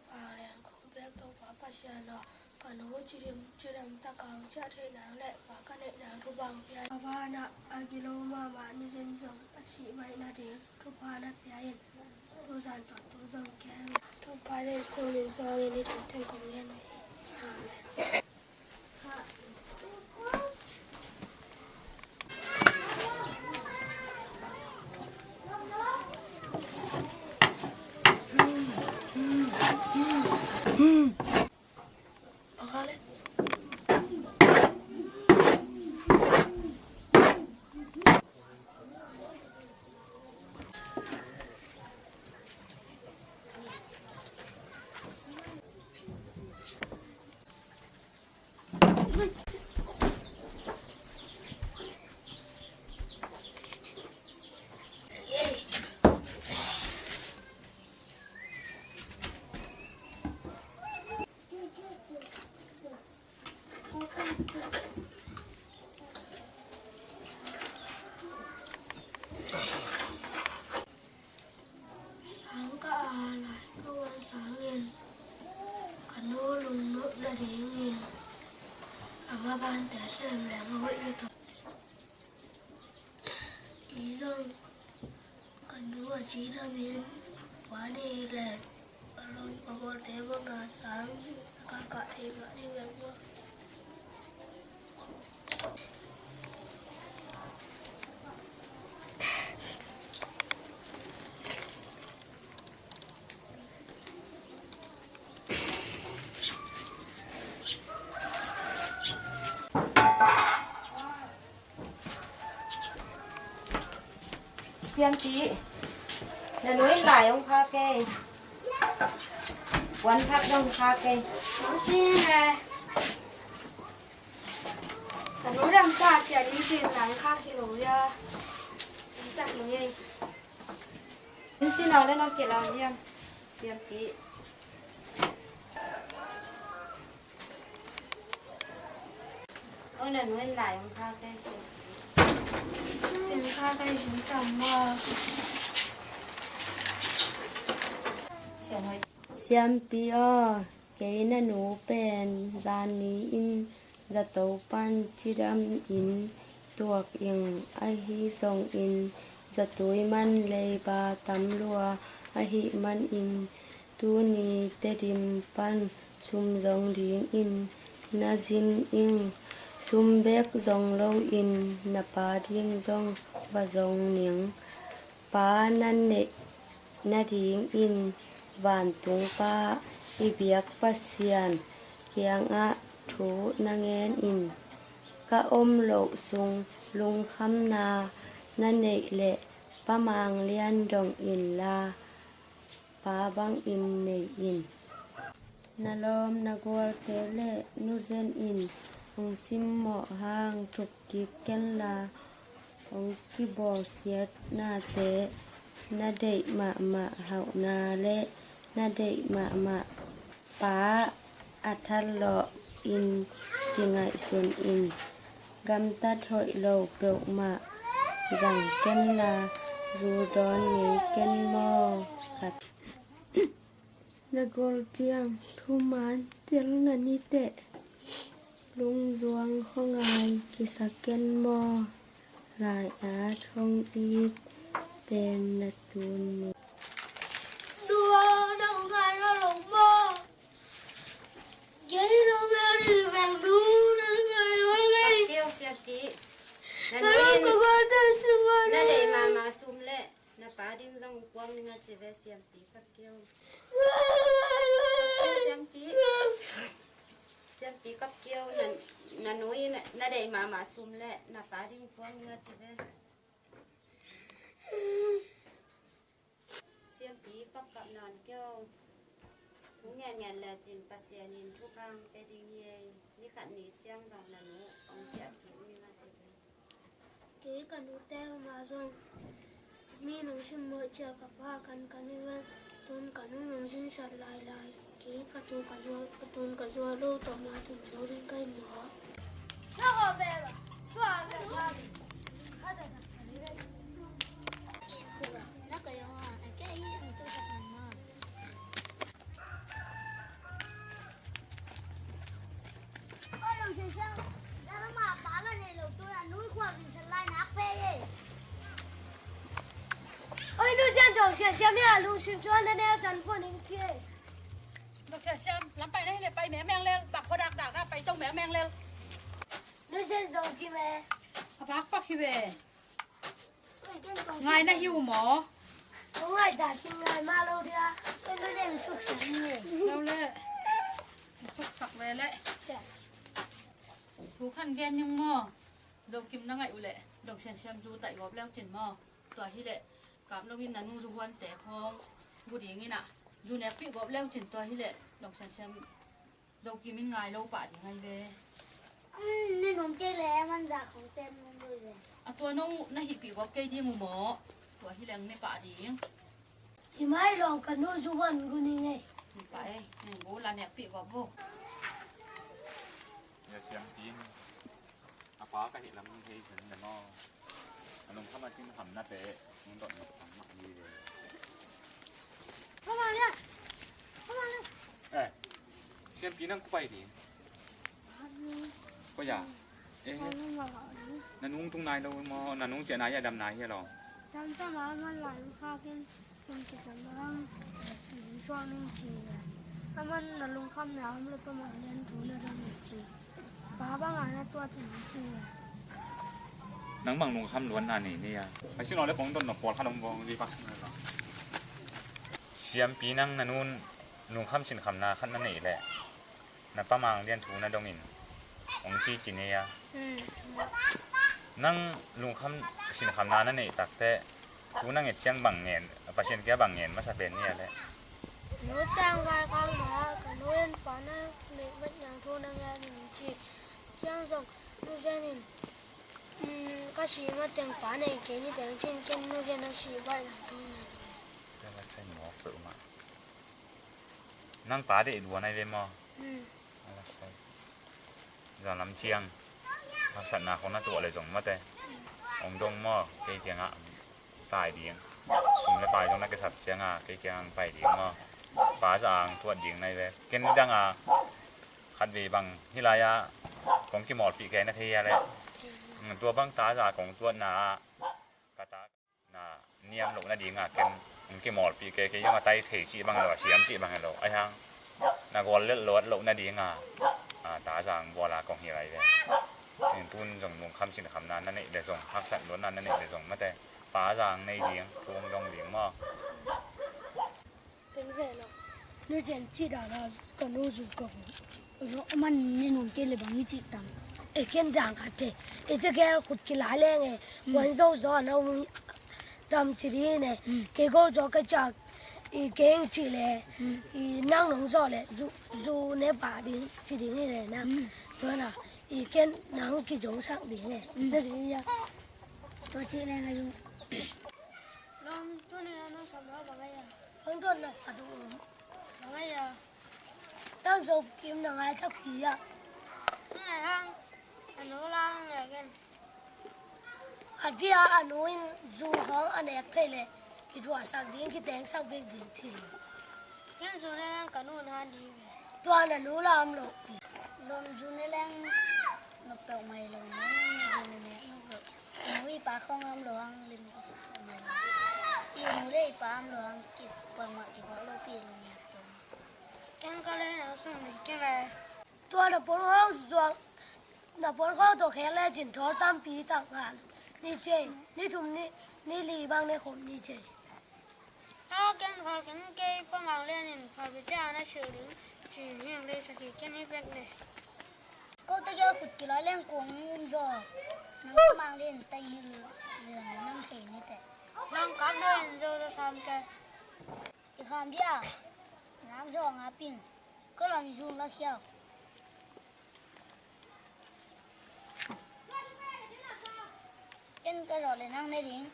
Vanglian kong biak Topa Pasian aw, ka nu cidam cidam tak a hong ciah theih nang le pa ka neih nang thupha hong pia in. A vanah a gilo mahmah ni zen zong a sih baih nading thupha na pia in. Tuzan tawh tu zong kem in. Topa Jesu min suangin hih thu teng kong ngen uh hi. Amen. Sang ka a lai ka uan sangin ka nu lungnop nadingin a mabante sem leng a hoih lutuk. Kei zong ka nu a cidamin pa nih leng a lawm ka bawlte banga sang a kakah thei mah ding bek maw? Siampi, na nu in lai hong pha kei. Puan phak dong pha kei. Hong si ne. Ka nu dam ta cia ding cin lai khak hi lo ia. Ding tak hi ngei. Inn sina le nong kilawm hiam? Siampi. Oi, na nu in lai hong kha kei, Siampi. Hong kha kei sin tam maw? Siampi aw, kei na nu pen zan ni in zato pan cidam in tuak ing ahi zongin Zatui man leiba tam lua ahih manin tuni Tedim pan sum zong dingin na zin ing. Sum bek zong loin na pa ding zong va zong ning. Pa na neih nadingin vantungpa i biak Pasian kiangah thu na ngen in. Ka om loh sung lungkhamna na neih leh Pa Mang Lian dong inla, pa bangin nei in. Na lawm na gualte le nuzen in hong simmawh hang thuk kik kenla, hong kibawlsiatnate, na deih mahmah hauhna le na deih mahmah pa a thalawh in kingaihsun in. Gamtat hoih lo peuhmah zang kenla, zu dawn ngei ken maw? Khat. Na gol ciang thuman tel na ni teh, lungzuang khuangai kisa ken maw? Lai-at hong it pen na tun nu. Dua dong ngai lo lo maw? Jai lo meri bang du dong ngai lo ngai. Kap kei o siapi. Na nuin na deih mahmah sum le na pa ding zong puang ning a ci ve siampi, kap kei o. Siampi. Siampi, kap kei o. Na, na nui na, na deih mahmah sum le na pa ding puang ning a ci ve. Siampi, kapkap nawn kei o. Thu ngianngian lecin Pasian in thukhang pe ding hi ei. Ni khat ni ciang zong na nu hong ciah kik ning a ci ve. Kei ka nute mah zong mi nong simmawh ciah ka pa kan kan hi ve. Tun ka nu nong sinsat lailai. Kei ka tu ka zual, ka tun ka zual lo tawh ma tun zual ding ka hi maw? Na ka yong a, a kei i ang tu ka kan ma. Oi, Long Sian Siam, na mah pa na nei lo tu na nui khua vin san lai nak pe ye. Oi, nu Sian, Long Sian Siam ya, lungsim chuan na neu san pho ning thie. Dr. Siam, lam pai na hi le pai mengmeng lel, bak khuadak dak na pai tong mengmeng lel. Nusian Zong Kim e. A vak pak hi ve. Oi, ken tong ngai na hi u maw? Tong ngai dak kim ngai ma lo dia. Ken nu den suksak ni. Lo le. Suksak ve le. Thu khan gen ning maw? Zong Kim na ngaih u le. Dr. Siam zu taih gawp leu cin maw? Tua hi leh kap lo in na nu zu huante khawng bu ding in ah, zu nekpih gawp leu cin tua hi leh Dr. Siam Zong Kim in ngai lo pah ding ai ve. Ni nung kei le man za khong ten nung lui ve. A tua no na hihpih gawp kei ding u maw? Tua hi leng ne pah ding. Hi mai lo ka nu zu huan gu ni ngei. Ni pah ei, nung gu la nekpih gawp vo. Ya siam tin. A pa ka hih lam hei sin na maw? A lungkham a kingkhamnate hong dot nop pah mah hi ve. Come on, yeah. Come on, yeah. Eh, siampi nang kua pai ding? Kua ya? Eh, na nung tung nai lo maw? Na nung ciah nai a dam nai hi a lo? Dam ta ma man lai kha ken. Kum kisam a hang suak ning ci ve. Aman na lungkhamna om lo pamah lian thu na dong ning ci. Pa bangah na tuat ning ci ve. Nang bang lungkham luanna nei nei a? Pai sin aw le kong don nop pawl khat om vong vi pak. Siampi nang na nun lungkham sinkhamna khat na neih leh. Na pa Mang Lian thu na dongin hong ci ci ni a. Hmm. Nang lungkham sinkhamna na neih takte thu na nget ciang bang ngen, Pasian kia bang ngen masa pen ni a le. Nu tang vai kang ma ka nu in pa na neih vat nang thu na ngen in ci. Ciang zong nu zen in, hmm, ka si ma teng pa nei ke ni teng cin ken nu zen a si vai nang thu na ngen. Ka la sai mo pe ma. Nang pa deih duan ai ve maw? Hmm. A la sai. Zan lam ciang haksatna khong na tuah le zong mate. Ong dong maw? Kei kiangah tai ding. Sum le pai zong na kisap ciangah kei kiangah pai ding maw? Pa za ang tuat ding nai ve. Ken dang a khat vei bang hi lai-ah kong kimawlpih kei na thei a le. Tua bang ta za kong tuatna ah ka ta na Niam loh nadinga ken hong kimawlpih kei, kei zong a tai thei cih bang lo, a siam cih bang lo. Ahi hang na gual lel luat loh nadinga, a, Tazang guala kong hi lai ve. Nin tun zong lungkham sinkham na na neih le zong, haksat luatna na neih le zong mate, Pa Zang nei ding, thu hong dong ding maw? Ken ve lo. Nucen cih dana ka nu zu ka bu. Lo man ni nung ke le bang i cih tam. E ken dang khat te. E te gel khut kilai leng e. Kuan zo zo na um tam ci ding ne. Ke go zo ka cak. I keng ci le. I nang nong zo le. Zu, zu ne pa ding ci ding hi le na. Tua na. I ken nang ki zong sak ding ne. Na ding ya. Tua ci le na yung. Lam tu ne na sa ma bang ya. Hong tuan na ka tu. Bang ya. Tang Zo Kim na ngai thak pi ah. Ngai hang. A nu la ngai ken. Khat pi ah a nu in zu hong a nek thei le. Ki thuah sak ding, ki teng sak bek ding thil. Ken zu ne lang ka nu na di ve. Tua na nu la om lo pi. Lom zu ne lang na pek mai lo na zu ne ne. Nu i pa khong om lo hang lim ki pek mai lo. I nu le i pa om lo hang ki pek mai ki pek lo pi lo ne. Ken ka le na sung ni ke le. Tua na pon khong zuang na pon khong to khel le cin thol tampi tak ngan. Ni ce, ni thum ni, ni li bang ne khom ni ce. A ken khol ken kei pa mang le nin khol bi ce a na sil ding. Cin hiang le sa ki ken hi bek ne. Ko te gel khut kilai leng kong zo. Nang pa mang le nin tai hi le nang thei ni te. Nang kap no in zo ta sam ke. I kham dia. Nang zo nga ping. Ko lam i zung la khiau. Ken ka zo le nang ne ding.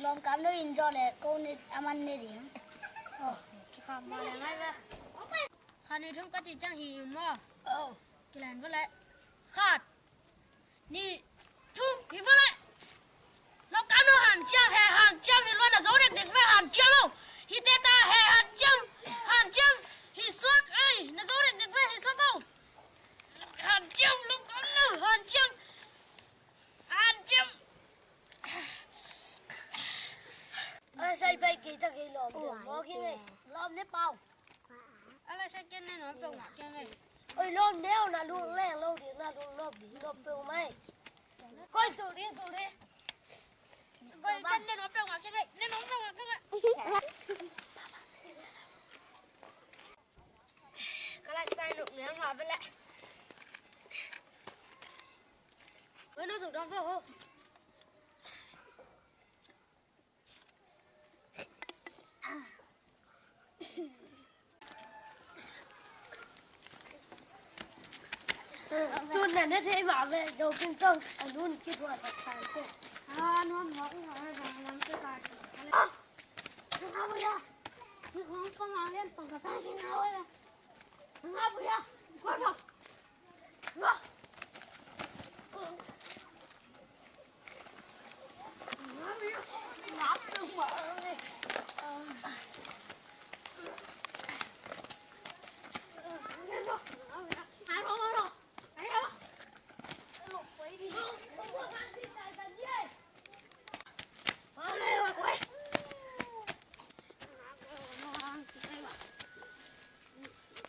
Lom kam no in zo le ko ne aman ne ding. Oh, ki kham ma le ngai ve. Khan ni thum ka ci cang hi yun mo. Oh. Ki lan va le. Khat. Ni, thum, hi va le. Lo ka no han ciang, he han ciang, hi luan a zo dek dek ve han ciang lo. Hi te ta he han ciang, han ciang, hi suak ai, na zo dek dek ve hi suak lo. Han ciang, lo ka no han ciang. Han ciang. A sai bai kei ta kei lom de, mo kei ngai. Lom ne pau. Ala sa ken ne nom peuhmah keng ei. Oi, lom neu na lung leng lo ding, na lung nop ding, nop peuhmah ei. Koi tul ding, tul ding. Koi ken ne nom peuhmah keng ei, ne nom peuhmah keng ei. Ka la sai nuk neu mah bele. Oi, no tul dong peuh ho. Tun na ne thei mah ve, Zo Kim Tong a nun kithuah tak tak te. A nuam mawk mawk ve, bang lam te ka ti. A, nga bu ya. Ni khong pa ma len tong ka ta si na ve. Nga bu ya. Ko no. Nga.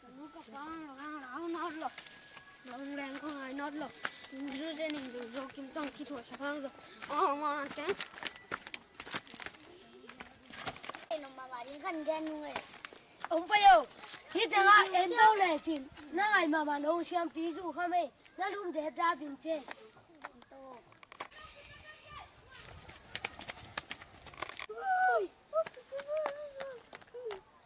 Ka nu ka pa hang lo hang lau nat lo. Lawm leng ka ngai nat lo. Zu ze ning du Zo Kim Tong kithuah sak hang zo. Aw, ma teng. Ei, nong mama ding kan gen nung ei. Ong pai o. Hi teng a en to le cin. Na ngai mama no siampi zu kha mei. Na lum det da bing ce. Ui.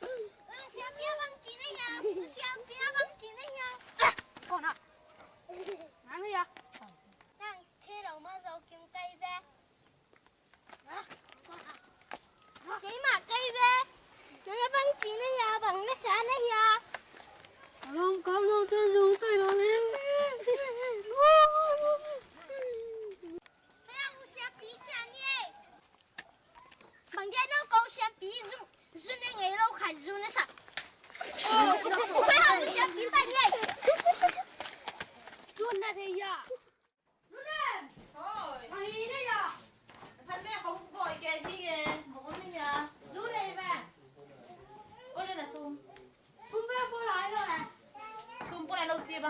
Ui, siampi a bang ci na hia? Ui, siampi a bang ci na hia? Kona. Nang hia? Nang thei lo ma Zo Kim kai ve. Keimah kei ve. Nang a bang ci na hia, bang na sa na hia? Long kau long ten zong tui lo lem. Bang dia no kau siampi zu, zu ne ngei lo khat zu na sa. Bang siampi pa ni. Tu na de ya. Nunem! Hoi. Ahi ne ya. San ne kong koi ke ni.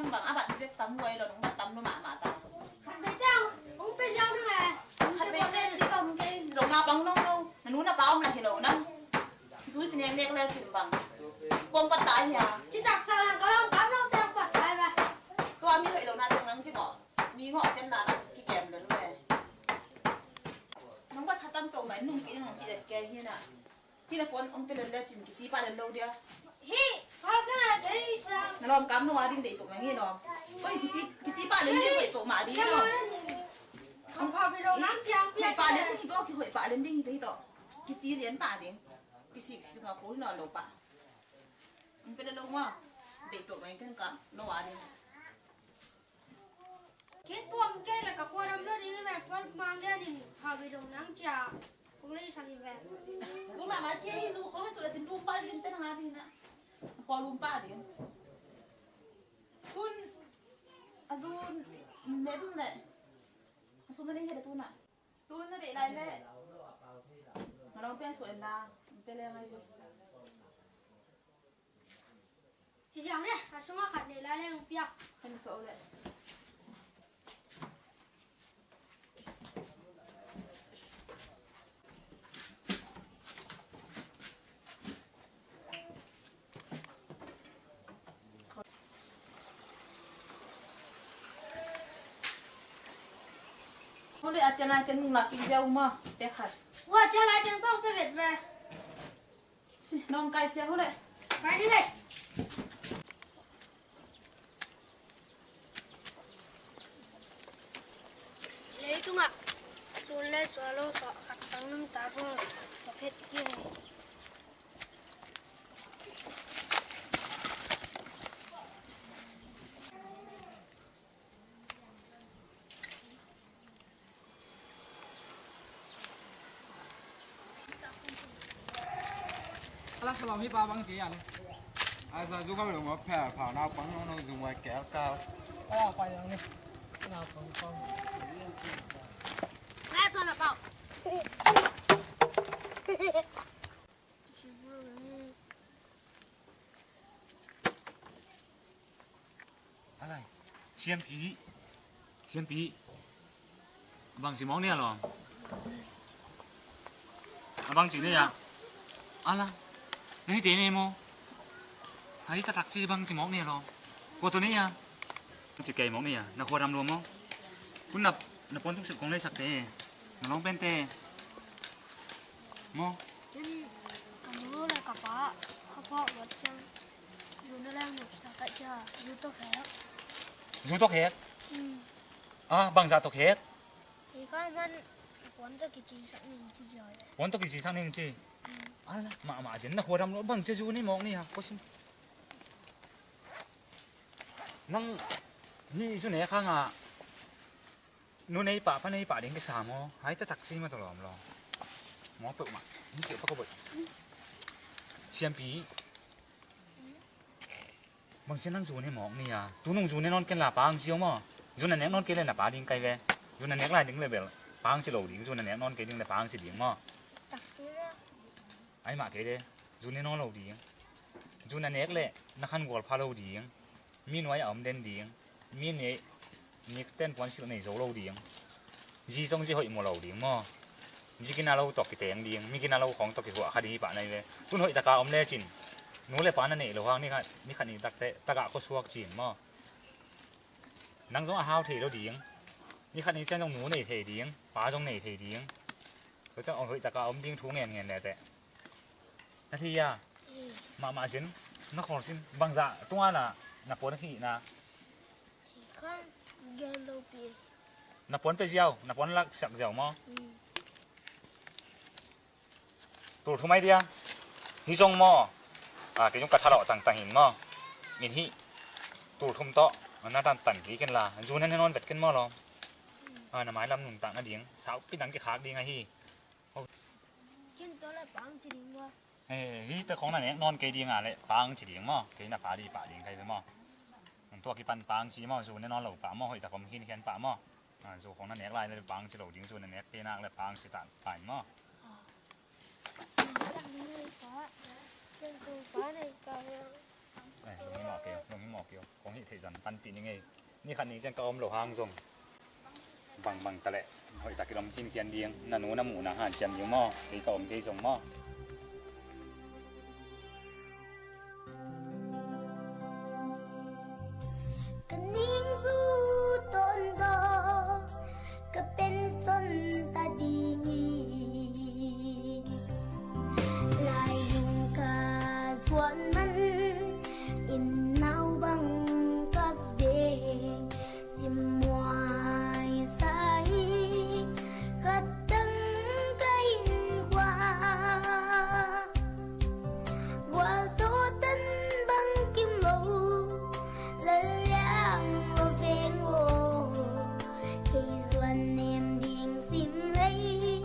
Bang a bat bek tam huai lo, nong bat tam lo mahmah ta. Khat vei teng hong pe ziau ding e. Khat vei teng ci lo hong kei. Zong na bang nong lo. Na nu na pa om la hi lo nang. Zui ci nek nek le cin bang. Kong pat ta hi a. Ci tak tak nang ka long kam long teng pat ta hi ba. Tua mi hoih lo na teng nang ki ngawh. Mi ngawh pen na nang ki kem le lu e. Nong ba sa tam peuh mai nung ki nong ci det ke hi na. Hi na puan om pe lel le cin kici pah lel lo dia. Hi, hal ka na kei sa. Na lawm kam no a ding dei peuh mah ngi lawm. Oi, kici, kici pah lel ding dei peuh mah ding lawm. Ang pha pe lo nang ciang pia. Hoih pah lel ding hi bo, ki hoih pah lel ding hi bo hi tawh. Kici lian pah ding. Kisik sik ma ko hi no lo pah. Ang pe lel lo ma. Dei peuh mah ngi ken kam no a ding. Kei tuam kei le ka khua ram lo ding hi ve, puan mang lian in hau ve dong nang cia. Kong lei sang hi ve. Kong mah mah kei zu kong lei su le cin lum pa ding te nang a ding na. Kua lum pa ding. Tun a zu ne ding le. A su ma nei he da tu na. Tun na deih lai le. Nga long pen su en la. Pe le ngai ve. Ci ziau ne, a sungah khat nei lai leng piak. Kan so le. Hole a cian lai teng lak in ziau ma, pek khat. Ua cian lai teng tong pe vet ve. Si, nong kai cia hu le. Kai ni le. Leitungah tun le sualo tawh khat tang nung ta bo. Ka phet ki. Ala salom hi pa bang ci a le. Ai sa zu ka lo mo phe pha na pang no no zu mo kel ka. Ai pa yang ni. Na pang pang. Ai to na pau. Alai, siampi, siampi. Bangci mawk ni a lawm. A bangci ni a. Ala, na hite ni maw. Hai taktak ci bangci mawk ni a lawm. Kua tawh ni a. Ci kei mawk ni a. Na khua ram lua maw. Kun na, na puan tuk sik kong leisak te. Na lawng pen te. Maw. Ken ka nu le ka pa ka phawk luat ciang. Zu na leng nopsa ka cia, zu tawh khek. Zu tawh khek? Mm. Ah, bangzah tawh khek? Kei ka man puan tawh kicisak ning ci ziau le. Puan tawh kicisak ning ci? Mm. Ala, mahmah zen na khua ram lo bang cia zu nei mawk ni ha, ko sim. Nang hih zu ne khang a. Nu nei pah, pa nei pah ding kisa maw? Hai taktak ci mah tawh lawm lawm. Maw peuhmah. Hih ciah pa ko boih. Siampi. Bangci nang zu ne mawk ni a. Tu nung zu ne nawn ken la pang ci maw. Zu na nek nawn kei le na pa ding kai ve. Zu na nek lai ding le bel. Pang ci lo ding, zu na nek nawn kei ding le pang ci ding maw. Taktak ci maw. Ai mah kei le. Zu ne nawn lo ding. Zu na nek le na khan gual pha lo ding. Mi nuai a om den ding. Mi ne nik ten puan silh nei zo lo ding. Zi zong zi hoih mu lo ding maw. Zi gina lo tawh kiteng ding. Mi gina lo khawng tawh kihuah kha ding hi pah nai ve. Tun hoih taka om lecin. Nu le pa na neih lo hang ni khat ni khat ni takte takah khuasuak cin maw. Nang zong a hau thei lo ding. Ni khat ni cian zong nu nei thei ding. Pa zong nei thei ding. Tua ciang hoih taka om ding thu ngen ngen le teh. Na thei a. Mm. Mahmah zin, na khawl sin. Bangzah tunga na, na puan khihna. Thei khan gen lo pi. Na puan pe ziau, na puan lak siak ziau maw? Mm. Tul thum ai dia. Hi zong maw. Ah, kei zong ka thalawh tangtang in maw. In hih. Tul thum tawh. Na tantan kei ken la. Zu na ne nawn vet ken maw lawm. Mm. Ah, na mailam nuntak nading. Saupi nang kikhak ding ahi. Ken tua la pang ci ding maw. Eh, hih te khong na nek nawn kei ding a le pang ci ding maw. Kei na pa ding pah ding kai ve maw. Tua kipan pang ci maw, zu ne nawn lo pah maw, hoih ta khong hin khian pah maw. Ah, zu khong na nek lai le pang ci lo ding, zu na nek te nak le pang ci ta pai maw. Ah. Ken tu pa nei ka. Ai, lunghimawh kei, lunghimawh kei. Kong hih theih zan panpih ni ngei. Ni khat ni ciang ka om lo hang zong bangbang ta leh hoih takin om khinkhian ding. Na nu na muhna hanciam ding maw? Kei ka om kei zong maw? Ka ningzu tawntawn ka pension ta ding hi. Lailung ka zuan man in nau bang ka veng cimmuai sa hi. Ka tang ka innkuan gualtawh tan bang kim lo, Lal Liang lo veng aw. Kei zuan nem ding sim lei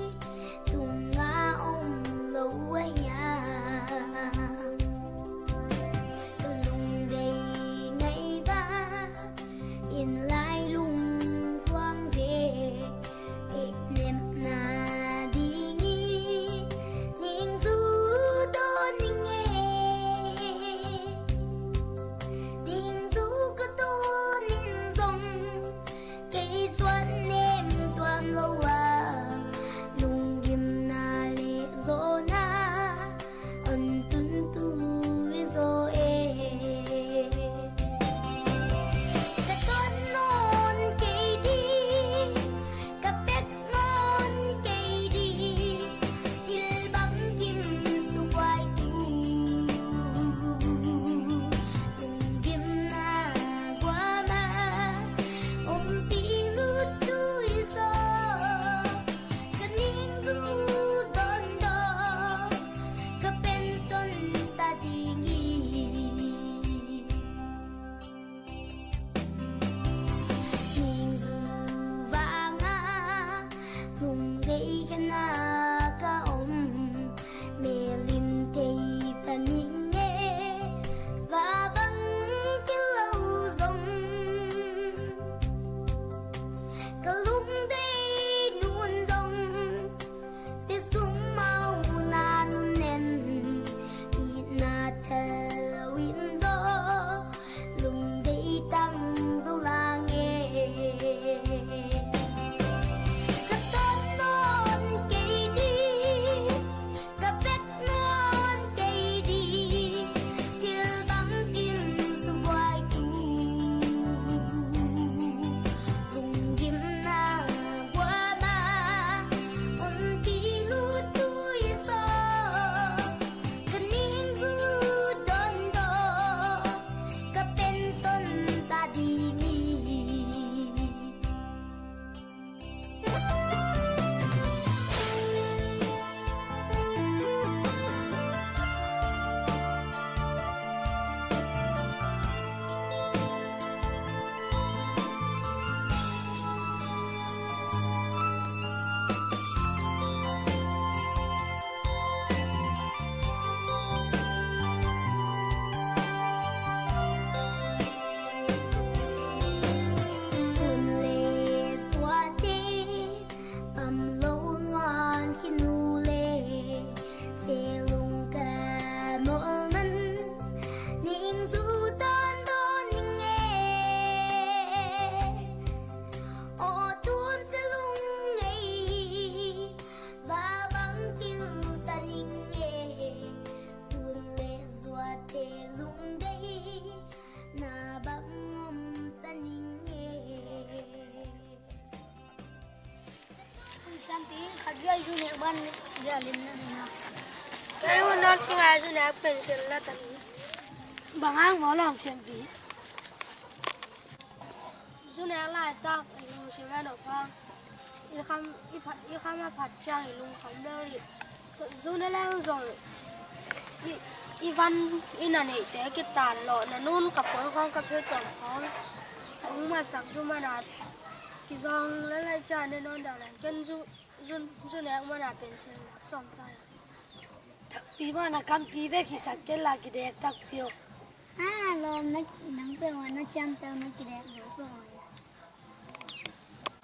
tunga om lo a hiam? Ka lungdei ngei va in lailung zuang ve. Kei nepna ding hi ningzu dawn ning e. Ningzu ka dawn in zong kei zuan nem tuam lo a, lunggimna le zawhna an tuntu i zaw e. Ka ton nawn kei ding, ka pek nawn kei ding, thil bangkim subuai tu. Lunggimna guama ompi lut tu i zaw. Ka ningzu dawndawn ka pension ta ding hi. Ningzu vanga lungdei khen a ka om, melim thei ta ning e, va bang kilo zong. Ka lungdei nun zong, sia sung mau na nun nen, itna thal lo in zaw, lungdei tang zo lang e. Ka ton nawn kei ding, ka pek nawn kei ding, thil bangkim subuai tu. Lunggimna guama ompi lut tu i zaw. Ka ningzu dawndawn ka pension ta ding hi. Hun le suate tam lo nuan khin uh leh, selung ka nolh man ningzu dawndawn ning e. Aw tun selung ngei va bang kil ta ning e. Tun le zuate lungdei na bang om ta ning e. Siampi khat vial zu nek ban vialin na ding a. Kei hun nang kingai zu nek pension la ta ni. Bang hang maw lawm siampi? Zu nek laitak i lungsim a nop hang, i kham, i phat, i kham a phat ciang i lungkham lel hi. Zu ne leng zong i, i van i na neihte kitan lawh na nun ka puan khawng ka phei tuam khawng hong matsak zu man a kizawng lel lai ciang ne nawn deuh leng ken zu, zu, zu nek man a pension sawm ta hi. Takpi mah na kampi bek hisak ken la kidek takpi aw. Ah, lawm na nang peuh ah na ciamteu na kidek zo peuh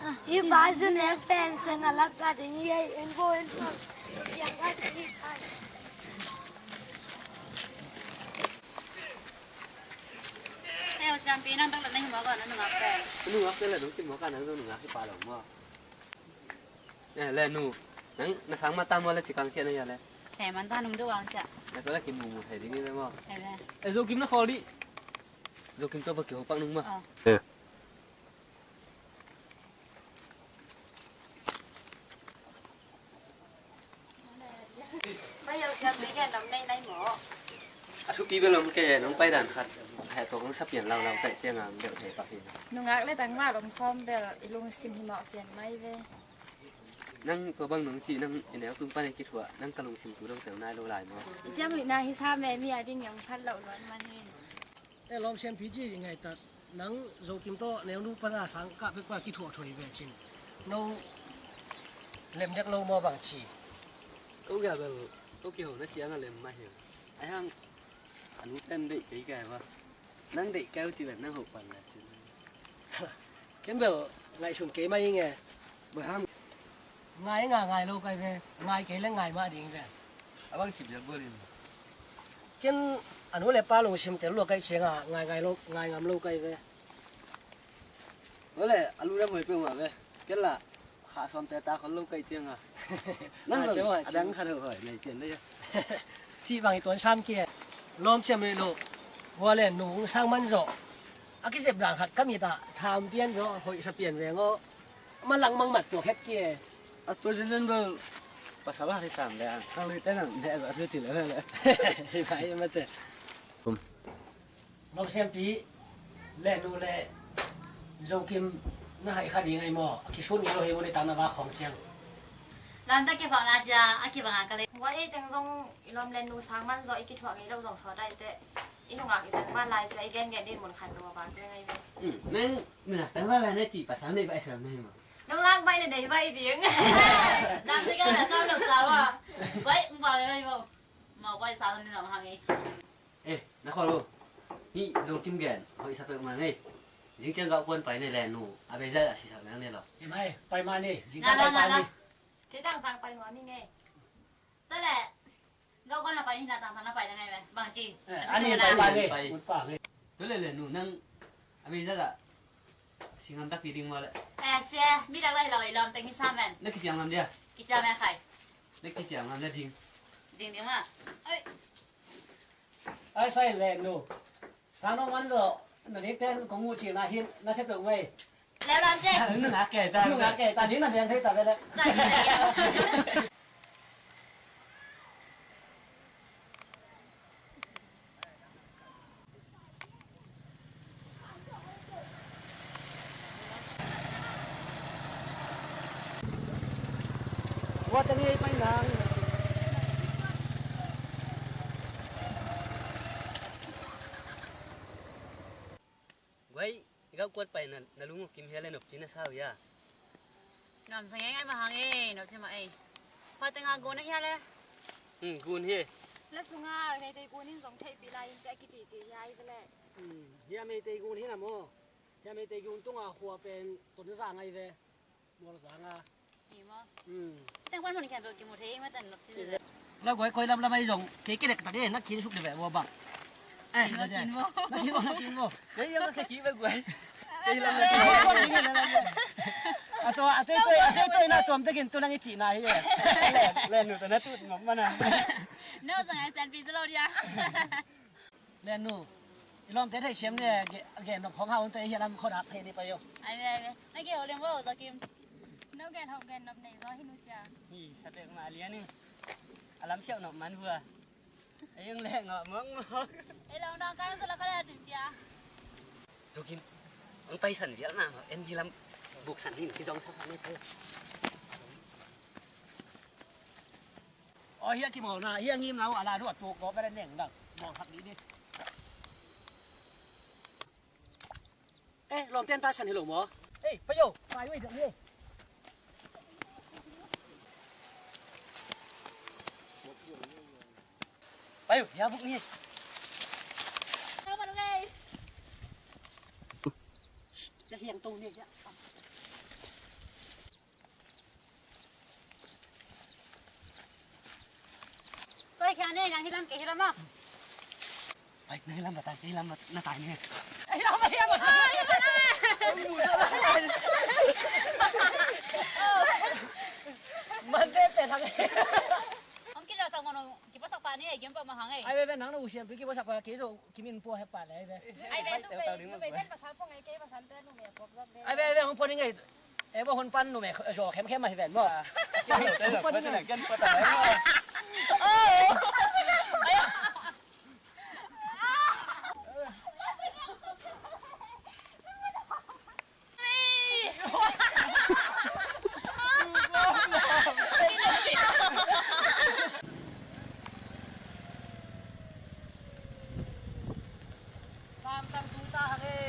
ah. I pa zu nek pension a lat ta ding hi ei, en bo en bo. Piang ka si hi kai. Siampi, nang bek le na hi mawk a, na nungak pen. Na nungak pen le nong ci mawk a, nang zong nungak hi pah lo maw. Eh, le nu, nang na sang mata maw le, ci kang ciah na hia le? He, man ta nung deuh ang ciah. Le ko le kimumu thei ding hi ve maw. He ve. Eh, Zokim na khawl dih. Zokim tawh va kiho pak nung maw. Oh. Eh. Pai yo, siampi, gen lam nei nai maw. A thupi bel om kei, nong pai dan khat heh tawh kong sa pian laulau kaih cianga deuh thei pak hi. Nungak le tangval om khawm bel i lungsim hi mawh pian mai ve. Nang tua bang nong cih, nang i neu tung pan i kithuah, nang ka lungsim tu dong teng nai lo lai maw. I ciam luihna hi sa me, mi a ding yong phat loh luan man hi. E lawm siampi ci i ngaihtak, nang Zokim tawh neunu pana sang kah pek pa kithuah thuah hi ve cin. No lem dek lo maw bang ci? Ko gel bel, ko kiho na ciang a lem mah hi. Ai hang, a nu pen deih kei kai va. Nang deih kei uh ci ven nang hoh pan le cin. Ken bel ngaihsun kei mah hi nge. Bang hang? Ngai nga ngai lo kai ve, ngai kei le ngai mah ding ve. A bang ci biak bual in. Ken a nu le pa lungsim tel lua kai cianga ngai ngai lo, ngai ngam lo kai ve. Ole, a lu le hoi pe mah ve. Ken la kha sawm te ta khol lo kai cianga. Nang a dang khat hoi nei pian dei a. Cih bang i tuan sam kia. Lawm ciam le lo. Hua le nu sang man zawh. A kizep dan khat ka mit ah tham pian ve aw, hoih sa pian veng aw. Ma langmang mat tuak het ki e. A tua zenzen bel pasal a hi sam le a. Ka lui te nang ne a thu ci le le. Hi bai ma te. Kum. Nop siampi le nu le Zokim na hai kha ding ai maw? A kisun ni lo hi mu ni tam na va khong ciang. Lam ta kibang na cia, a kibang a ka le. Wa e teng zong i lawm le nu sang man zawh i kithuah ngei lo zong sawt ai te. I nungak i tangval lai cia i gengen din mun khat lo a vak deng ai ve. Nang nungak tangval lai na cih pasal nei baih sam na hi maw? Nungak baih le nei baih ding. Dam te ka na kam lo ka wa. Baih, um, baih le baih maw. Mau baih sa ni lam hang ei. Eh, na khawl uh. Hih Zokim gen hoih sa pek mah ngei. Zing ciang gauh kuan pai ne le nu. A beizat a sisak nang ne lo. Hi mai, pai mah ni. Zing ciang pai mah ni. Kei tang tang pai nuam hi ngei. Tua le gauh kuan la pai ni la tang tang la pai dang ngai ve. Bang ci. Eh, ani pai pa ngai. Pai. Ut pa ngai. Tua le le nu nang a bei zat a singam takpi ding maw le. Eh, sia, mi dak lai lo i lawm teng hi sa men. Na kisiam ngam dia. Kiciam e khai. Na kisiam ngam na ding. Ding ding ma. Ai. Ai sai le nu. Sa nong man zo. Na dik ten kong mu ci na hin na se pek mai. Leo lam cek. Nungak kei ta. Nungak kei ta, ni na lian thei ta ve le. Wa ta ni pai nang. Guai, i gauh kuat pai na, na lung uh kim hia le nop ci na sa uh hia? Nuamsa ngeingai mah hang e, nop ci mah ei. Hua teng a gun a hia le? Hmm, gun hi. La sunga Meitei gun in zong theihpih lai in pia kicici hia i ve le. Hmm, hia Meitei gun hi na maw? Hia Meitei gun tunga hua pen Tonzang ai ve. Mualzang a. Hi maw? Hmm. Teng pan mun khian beuh kimu thei, ma tan nop ci zia. La guai koi lam lam ai zong kei kei dek tak e, na kin suk de ve maw bang. Eh, kin maw, kin maw. Na kin maw, na kin maw. Kei yang ka kei ki ve guai. Kei lam na kin maw. A tua, a tei tui, a tei tui na tuam tekin tu nang i ci na hi e. Le, le nu ta na tu ngam mana. No zang ai san pi tu lo dia. Len nu, i lawmte theihsiam ni e, gen nop khawng hau hun tawh i hiah lam khuadak phei ni pai uh. Ai ve, ai ve. Na gen ho leng vo, Zaw Kim. No gen ho gen nop nei zaw hi nu cia. Hi, sa pek mah lian in. A lam siauh nop man vua. Ei ung leh ngawh mawkmawk. Ei lo nang kai sa la ka le a tin cia. Zaw Kim, ang paisan vial mah mah, en hi lam buksan hin kizong sa sa ni pai. Aw, hiah kimawlna, hiah ngimna uh a la duh a tuk gawp a le neng dang. Mawl khat dih dih. Eh, lawmte an ta san hi lo maw? Ei, pai yo, pai wei dong hi. Pai yo, hiah buk ni. Ka hiang to ni hiah. Koi khia ne, nang hilam ke hilam ah. Ai, nang hilam na tai, hilam na tai ne. Ai, ama, ama. Ai, ama, ama. Mante pe thang. Ang kila sa ngono, kipasak pa ni, eh, game pa mahang, eh. Ai, be, be, nang na usian, pi kipasak pa, ke so, kimin po he pa le, ai, be. Ai, be, nu be, nu be, ten pasal po ngai, ke pasal ten nu be, pop, pop, be. Ai, be, be, hong po ni ngai. Eh, bo hon pan nu me, zo khem khem ma hi ven mo. Lamtang tung ta hang e.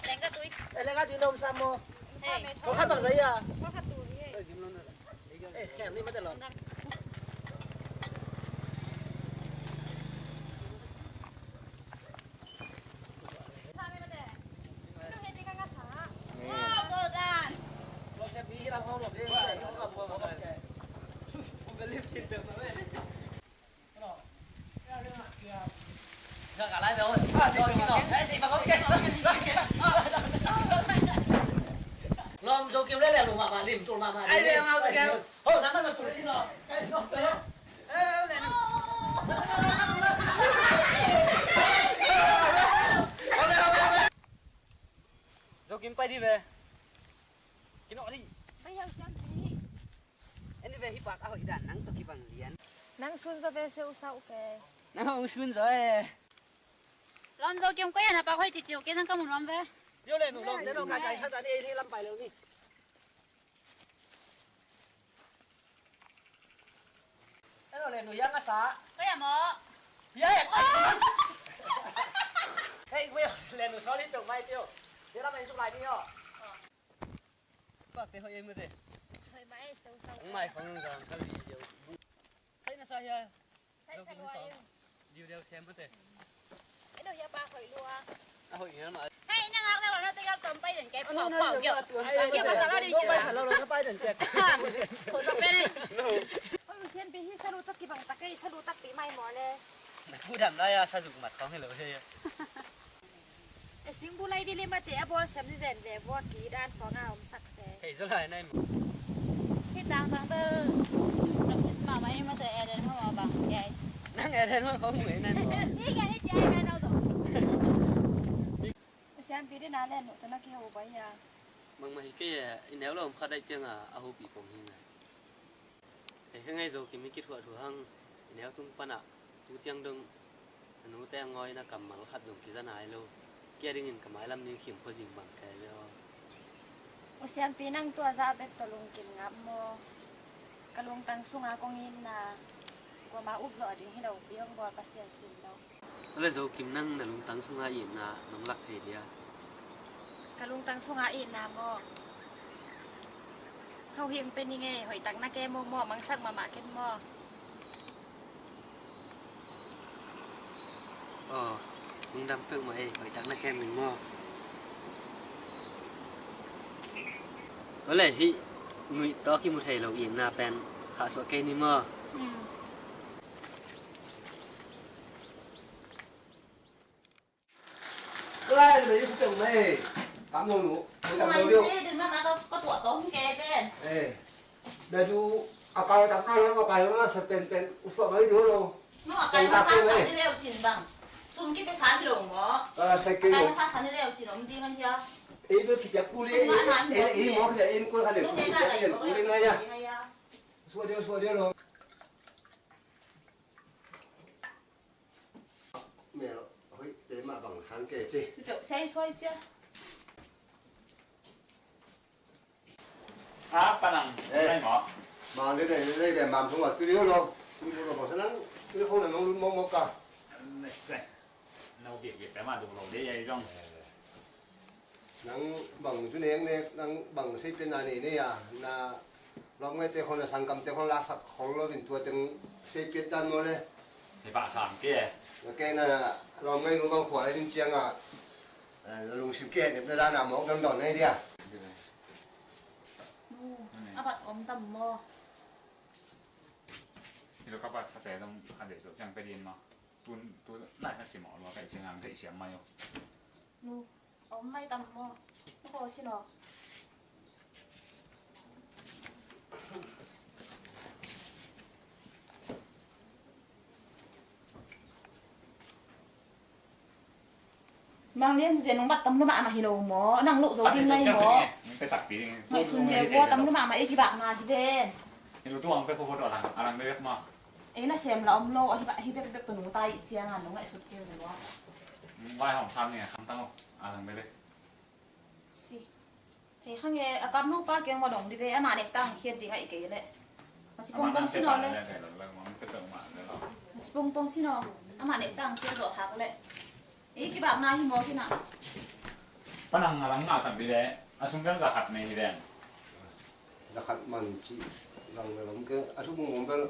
Lengka tui. Eh, lengka tui na om sam maw? Kol khat bang sa ia. Kol khat tui. Eh, kem ni mate lo. Lom zo kiu le le lu mama lim tul mama. Ai le mau kiu. Ho, nama ma tul sino. Zo kim pai di ve. Kino di. Pai yau siam di. Eni ve hi pak a hoih dan nang to kibang lian. Nang sun zo ve se usau ke. Nang hong sun zo e. Lom zo kim ko ya na pak hoih cici ke nang kamu lom ve. Yo le nu lom te lo ka kai sa ta ni ei lam pai lo ni. Hello, lenu yang asa. Kaya mo? Ya, ya. Hey, kuya, lenu sorry to mai tio. Dia lama insuk lagi yo. Pak te hoi emu te. Hoi mai sau sau. Mai kong gang kali yo. Sai na sa ya. Sai sa lua yo. Diu diu sem emu te. Eno hia pa hoih lua. A hoih ngial mah. Hei, na ngak na lo na te gal tom pai den kek. Pau pau kek. Ai, ai, ai, ai, no pai sa lo lo na pai den kek. Ko sa pe ni. Ko lu sian pi hi sa lu tak kibang tak kei sa lu tak pi mai mo le. Ku dam la ya sa zuk mat khong hi lo se. E sing bu lai di le ma te a bol sem ni zen ve bua ki dan khong a om sak. Hei, zo lai nai maw. Hih tangtang bel lamsit mahmah ih mate Eden hong a bang kei. Nang Eden hong hong mu ei nai maw. Hih kei hih cia ih nai nau dong. Siampi dina le nuh tuna kiho bai a. Bangmah hi kei e, i neu lo om khat aih cianga a hopih pong hi ngai. Hei, heng ei Zokim i kithuah thu hang, i neu tung panah tu ciang dong a nute a ngawina kammal khat zong kiza nai lo. Kia dingin ka mailam ning khim khuazing bang kei ve aw. U siampi nang tua zah bek tawh lungkim ngap maw? Ka lungtang sunga kong itna kuama ukzawh ding hi lo pi hong bawl Pasian sin lo. Tua le Zokim nang na lungtang sunga itna nong lak thei dia? Ka lungtang sunga itna maw? Hohing pe ning ei, hoihtak na kem maw, mangsak mahmah ken maw? Aw, lungdam peuhmah ei, hoihtak na kem ning maw? Tua le hih nuih tawh kimu thei lo itna pen khahsuah kei ni maw? Lai, lai, yu teng mai. Kam lo nu. Yu teng lo yu. Yu teng mai ka, ka tua tong ke pen. Eh. Da du, a kai tak kai, a kai ma sa pen pen. U fa mai du lo. No, a kai ma sa sa ni leu cin bang. Sum ki pe sa ki lo mo. A, sa ki lo. A kai ma sa sa ni leu cin om ding an hia. Eh, bu ki piak ku le. Eh, eh, mo ki piak in ku ka le sum ki piak in ku le ngai ya. Sua dia, sua dia lo. Mel hoih te mah bang khan kei ci. Cok sei suai cia. A, panang. Eh. Nai maw? Mang de de de de mam thong wa tu liu lo. Tu liu lo bang sanang. Tu liu khong na nong lun mong mong ka. Nai se. Nau biak biak te mah duk lo de yai zong. Nang bang cu nek nek, nang bang seipiatna nei nei a, na lawmngaihte khong, na sanggamte khong laksak khol loin tua teng seipiat dan maw le? Hei pah sam ke. Na ke na lawmngaih nu bang khua lai ding ciangah, eh, na lungsim ke nepna dan a mawk dangdawn nei dia. Nu, a bat om tam maw? Ka pa sa te dong kha de to chang pe din ma. Tun tu nai na chi mo lo ka i chang ang te siam mai yo. Nu, om mai tam mo. Ko si no. Mang Lian Zen, nong bat tam lua mahmah hi lo maw? Nang loh zo ding nai maw? Ngaihsun ve vua, tam lua mahmah ei kibakna hi ven. Hi lo tuang pe kho kho tawh a lang, a lang bebek maw? Ei nasem la om lo, ahi bek bek tawh nungta i ciang a nong ngaihsut kei ve vua. Vaihawm sam ni a kham tang aw, a lang bebek. Si. Hei, hang e, a kapnu pa kiang ma dong di ve, amah nek tang khiat ding ahi kei leh. Maci pongpong si no leh. Maci pongpong si no. Amah nek tang khiat zawh khak leh. Ei, kibakna hi maw kina. Panang a lang ngah sam di ve. A sung bel za khat nei hi ve. Za khat man ci lang leh lam ke. A thu pongpong bel.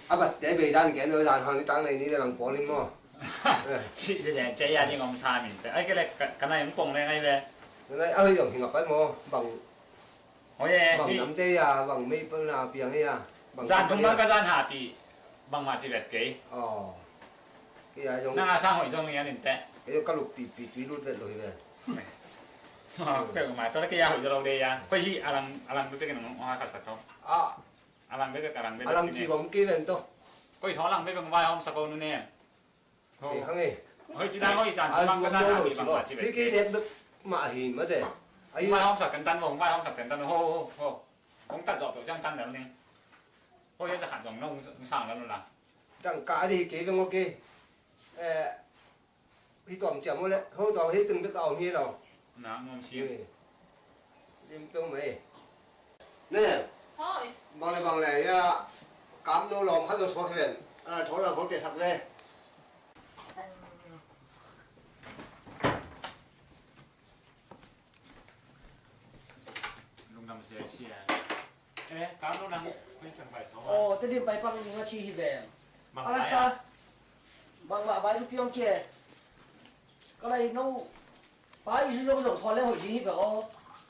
A bat te bei dan ke no, zan hang ni tang nei ni leh lang pawl in maw. Ci, ci, ci, ci, ya ding om sa min pe. Ai ke le ka, ka nai om kong le ngai ve. Nai a hoi dong hi ngap ai mo, bang. Hoi e, bang hi. Nam te ya, bang mei pel na piang ya. Bang zan thum bang ka zan ha ti. Bang ma ci vet kei. Oh. Ki ya dong. Na sang hoi dong ya nin te. Ei ka lup pi pi tui lut vet lo hi ve. Pe ma to le ke ya hoi lo de ya. Ko hi alang, alang pe ke nong ha ka sa to. Ah. Alang bebek, alang bebek. Alang ci bom ki ven to. Koi tho alang bebek vaihawm sa ko nu ne. Hoi ci dang hoi zan bang ka zan a bang ma ci bek. Hiki det bek ma hi ma te. Ai vaihawm sa ten tan, vaihawm sa ten tan, ho ho ho. Kong tat zo to jang tan lel ning. Hoi sa khat zong nong sang lel la. Dang ka di ke veng oke. Eh, Hi tuam ciam uh le, ho tuam hi teng bek a om hi lo. Na ngom siam. Lim peuh mai. Ne. Hoi. Bang le bang le ya. Kam no lom khat lo suak hi ven. A thol a thol te sak ve. Lungdam sia sia. Eh, kam no nang. Aw, Tedim pai pang ning a ci hi ven. Bang lai a. Bang lah vai lu piong ke. Ka lai no. Pai su zong zong khol le hoi ding hi pen aw.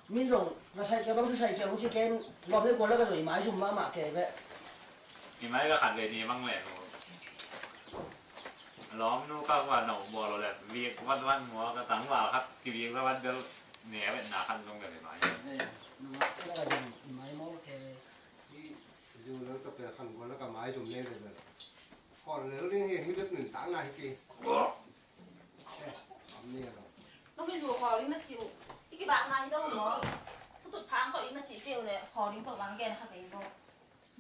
Min zong na sai ke bang su sai ke hong ci ken. Lom le gual le ka zoi mai zum mahmah ke ve. Hi mai ka khat ve ni bang le. Lawm nu ka va no bawl lo le, viik vat vat mua ka tangval khat kiviik vat vat bel ne vet na khan zong bel hi mai. Zu lo ta pe khan gol la ka mai zum ne bel bel. Khawl lel ding hi, hi bek nuntakna hi kei. Eh, am ni a lo. Nong hi zu khawl ding na ci uh. I kibakna hi lo maw. Thutut phang khawl ding na ci kei uh le khawl ding peuh bang gen kha kei bo.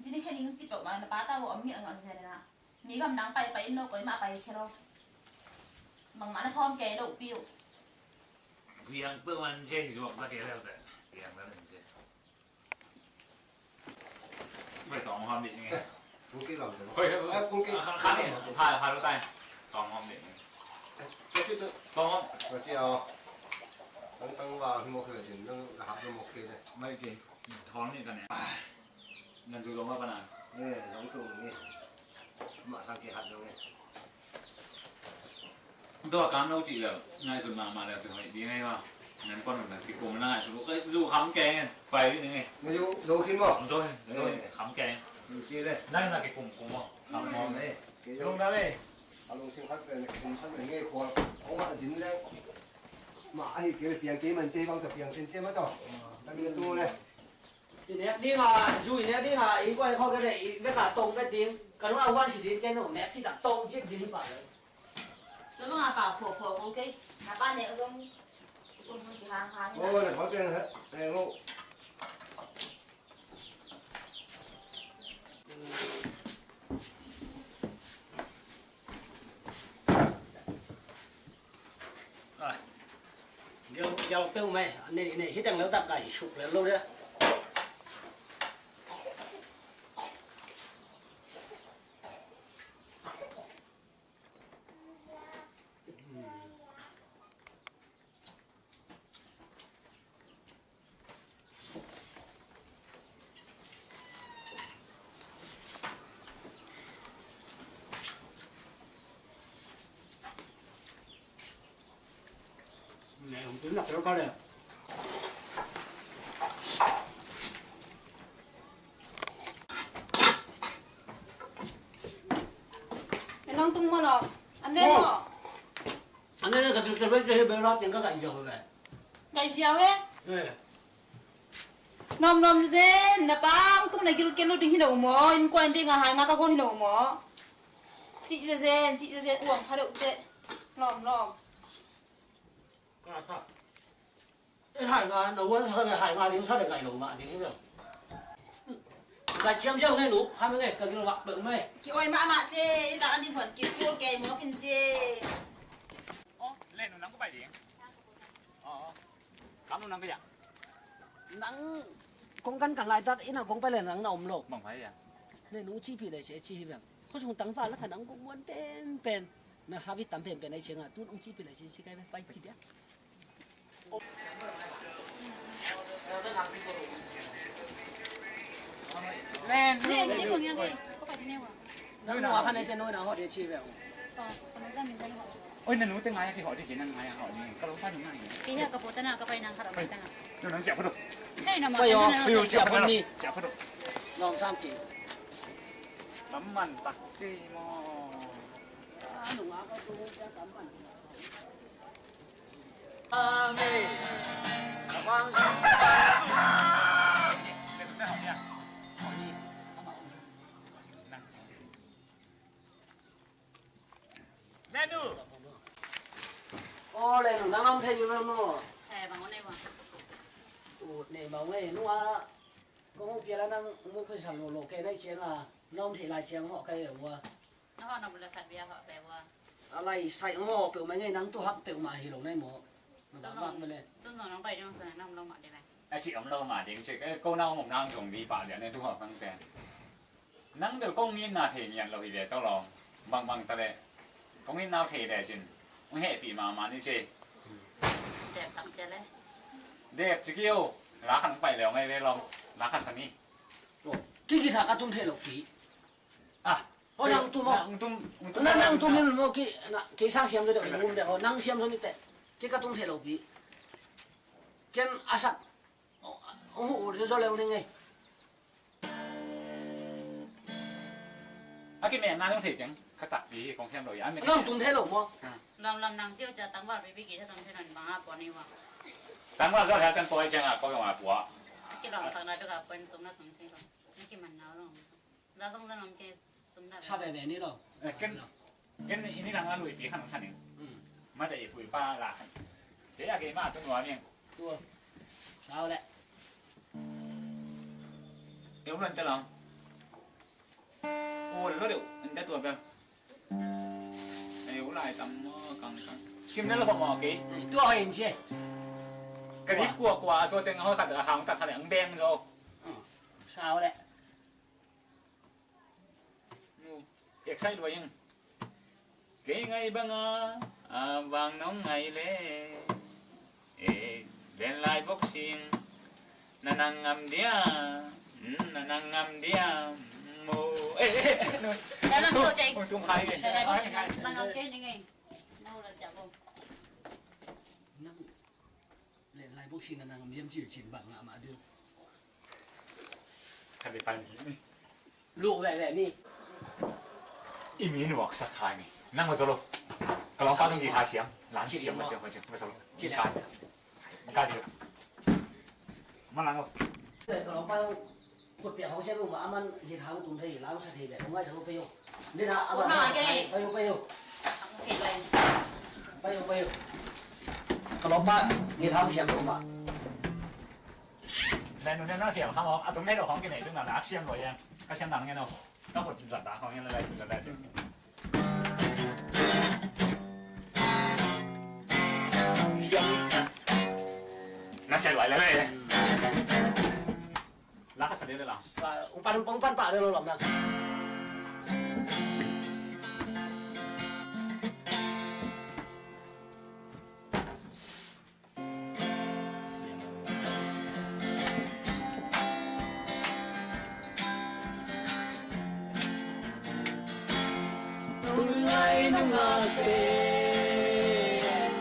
Zini khe ding ci peuh bang na pa ta bo am ni a ngal zen na. Mi gam nang pai pai in lo, koimah pai khia lo. Bangmah na sawm kei lo pi uh. Viang peuh man sia hi zuak ta kei lel teh. Viang ta len sia. Bai tawng hawm dik ni. Kul kik lam teh. Koi, koi, koi. Kul kik. Khan, khan ni. Hai, hai lo tai. Tawng hawm dik ni. Koi ci tu. Tawng hawm. Koi ci aw. Tang tang wa hi mok kei cin, nang ka hap mok kei le. Mai kei. Thawng ni ka ne. Nan zu zong a pana. Eh, zong tu ni. Mah sang kihat zong eh. Tua kam lo cih leh ngaihsun mahmah leh cih hoih ding ei ma. Nan pon nan kikum na ngaihsun. Zu kham keng pai ding ei. Zu, zu khin maw? Zu, zu kham keng. Zu ci leh. Nan na kikum kum maw? Kham maw? Lungdam ei. A lungsim khat pen kikum san ngei khual. Kong a zin leh. Mah ahi kei leh piang kei man ci bang ta piang sin ci ma tawh. Kan tu leh. I nek ding a, zu i nek ding a, i guai khawk i le, i vek a tong vet ding, ka nung a huan si ding, ken nung nek ci tak tong cik ding hi pah le. Ka nung a pau phuak phuak kong kei, na pa nek zong, kun hun ki hang hang. Oh, na khawk teng he, he, mo. Gel, gel peuh mai, a nei, nei, hi teng leu tak kai suk lel lo dia. Nè, hùng tứ nọc kéo có đây. Ane na ka gilkel ve, cia hi bel la teng ka gaih ziau ve. Gaih ziau ve? Eh. Nuamnuam zen, na pang tung na gilkel lo ding hi lo maw? Innkuan ding a hai nga ka hawl hi lo maw? Cih zezen, cih zezen, uang pha deuh teh. Lawm, lawm. Ka sa. E hai nga, na uan sa le hai nga ding sa le ngai lo mah ding hi lo. Ka ciam ciam ngai nu, ha me ngai, ka gil vak peuh mai. Ki oi mahmah ce, i tak an ding thuan kik kul kei maw kin ce. Aw, le nu nang ko pai ding. Aw, aw. Kam nu nang ko ya. Nang kong kan kan lai tak, ina kong pai le nang na om lo. Bang pai ya. Le nu ci pi le se ci hi bang. Ko sung tang fa la khan ang kong muan pen pen. Na sa vi tam pen pen ai ciang a, tun ong ci pi le ci ci kai ve, pai ci dia. Len, len, len. Nang nua khan ete noi na hot de chi ve. Oi, na nu te ngai ki hot de, nang ngai hot de. Ka lo pa ni ngai. Ki ha ka po ta na ka pai nang khat mai ta na. Nang cia photo. Sai na ma. Pai yo, pai yo, cia photo ni. Cia photo. Nong sam ki. Lam man tak ci mo. Anu nga ka tu cia kam man. Amen. Lenu. Aw, Lenu, nang lam thei mi maw? Eh, bang ut nei bang. Ut nei bang ut nei. Nua, kong ut piala nang muk pheisa lo lo kei nai ciang a, nong thei lai ciang hawh kai ve ua. Na hawh na bula khat bia hawh pe ua. A lai sai hawh peuhmah ngei nang tu hak peuhmah hi lo nai maw? Na bak bak bele. Tu nong nong pai ding sa nang lo mah ding lai. A ci om lo mah ding ci, eh, ko na om om nang zong bi pah lian ne tu hawh kang te. Nang bel kong itna thei ngiat lo hi ve tawh lawm. Bangbang ta leh kong itna uh thei lecin hong hehpih mahmah ni ci. Dep tak cia le. Dep ci kio. La khat hong pai leu ngai ve lawm. La khat sa ni. Kikitha ka tum thei lo pi. Ah. Nang tum aw. Nang tum, nang tum ni lo ki, kei sang siam zo deuh, nang siam zo ni teh. Kei ka tum thei lo pi. Ken a sak. Hu zo leu ni ngei. A kimetna zong thei teng ka takpi hi kong khiam lo hi. Nang tum thei lo maw? Lamlam nang siau cia tangval pipi ki tha tum thei lo ni bang a pua ni wa. Tangval zong thei teng pua hi ciang a pua zong a pua. A kilawm sakna bek a pua ni tum na tum thei lo. Na kiman na lo. Za zong zong lam ke tum na. Sa bebe ni lo. Ken Ken ini lang a luipi khan hong sa ning. Mate i puipa la khan. Kei a kei ma tu nuam ing. Tua. Sau le. Eu lan te lang. Ul lo deuh. Ente tua bel. Eu lai tam mo kang kang. Sim na lo mo kei. Tua hoi in cie. Ka di kua kua tua teng ho khat a hang khat khat ang beng zo. Sau le. Excite lua ing. Kei ngai banga a vang nong ngai le. E, len lai boxing. Na nang ngam dia. Na nang ngam dia. Mo. E, e, e. Dalam tu cek. Tung khai. Dalam boxing. Nang ngam kei ni ngai. Nau la cak bo. Nang. Le lai boxing na nang miam cil cin bang ngah mah dil. Khat le pan ni. Lu ve ve ni. I mi nuak sak khai ni. Nang ma zolo. Ka lawm pa tung ki ha siam. Lan siam ma siam ma siam ma zolo. Cin ka. Ka dil. Ma lang lo. Ka lawm pa Khut piak hong siam lo mah a man git hang tum thei, lau sa thei le, hong ngai sa lo pei o. Ni na a man pei o, pei o. Pei o, pei o. Ka lawm pa git hang siam lo mah. Nen nu nen na hiam hang o, a tum thei lo hong ki nei tung na na siam lo yang. Ka siam nang ngen o. Ka khut zat da hong ngen la lai zat da zat. Na siam lo lai lai. La khat sa deuh le la. Sa, ung pan, ung pan pah deuh lo lam na. Tulai nungak te,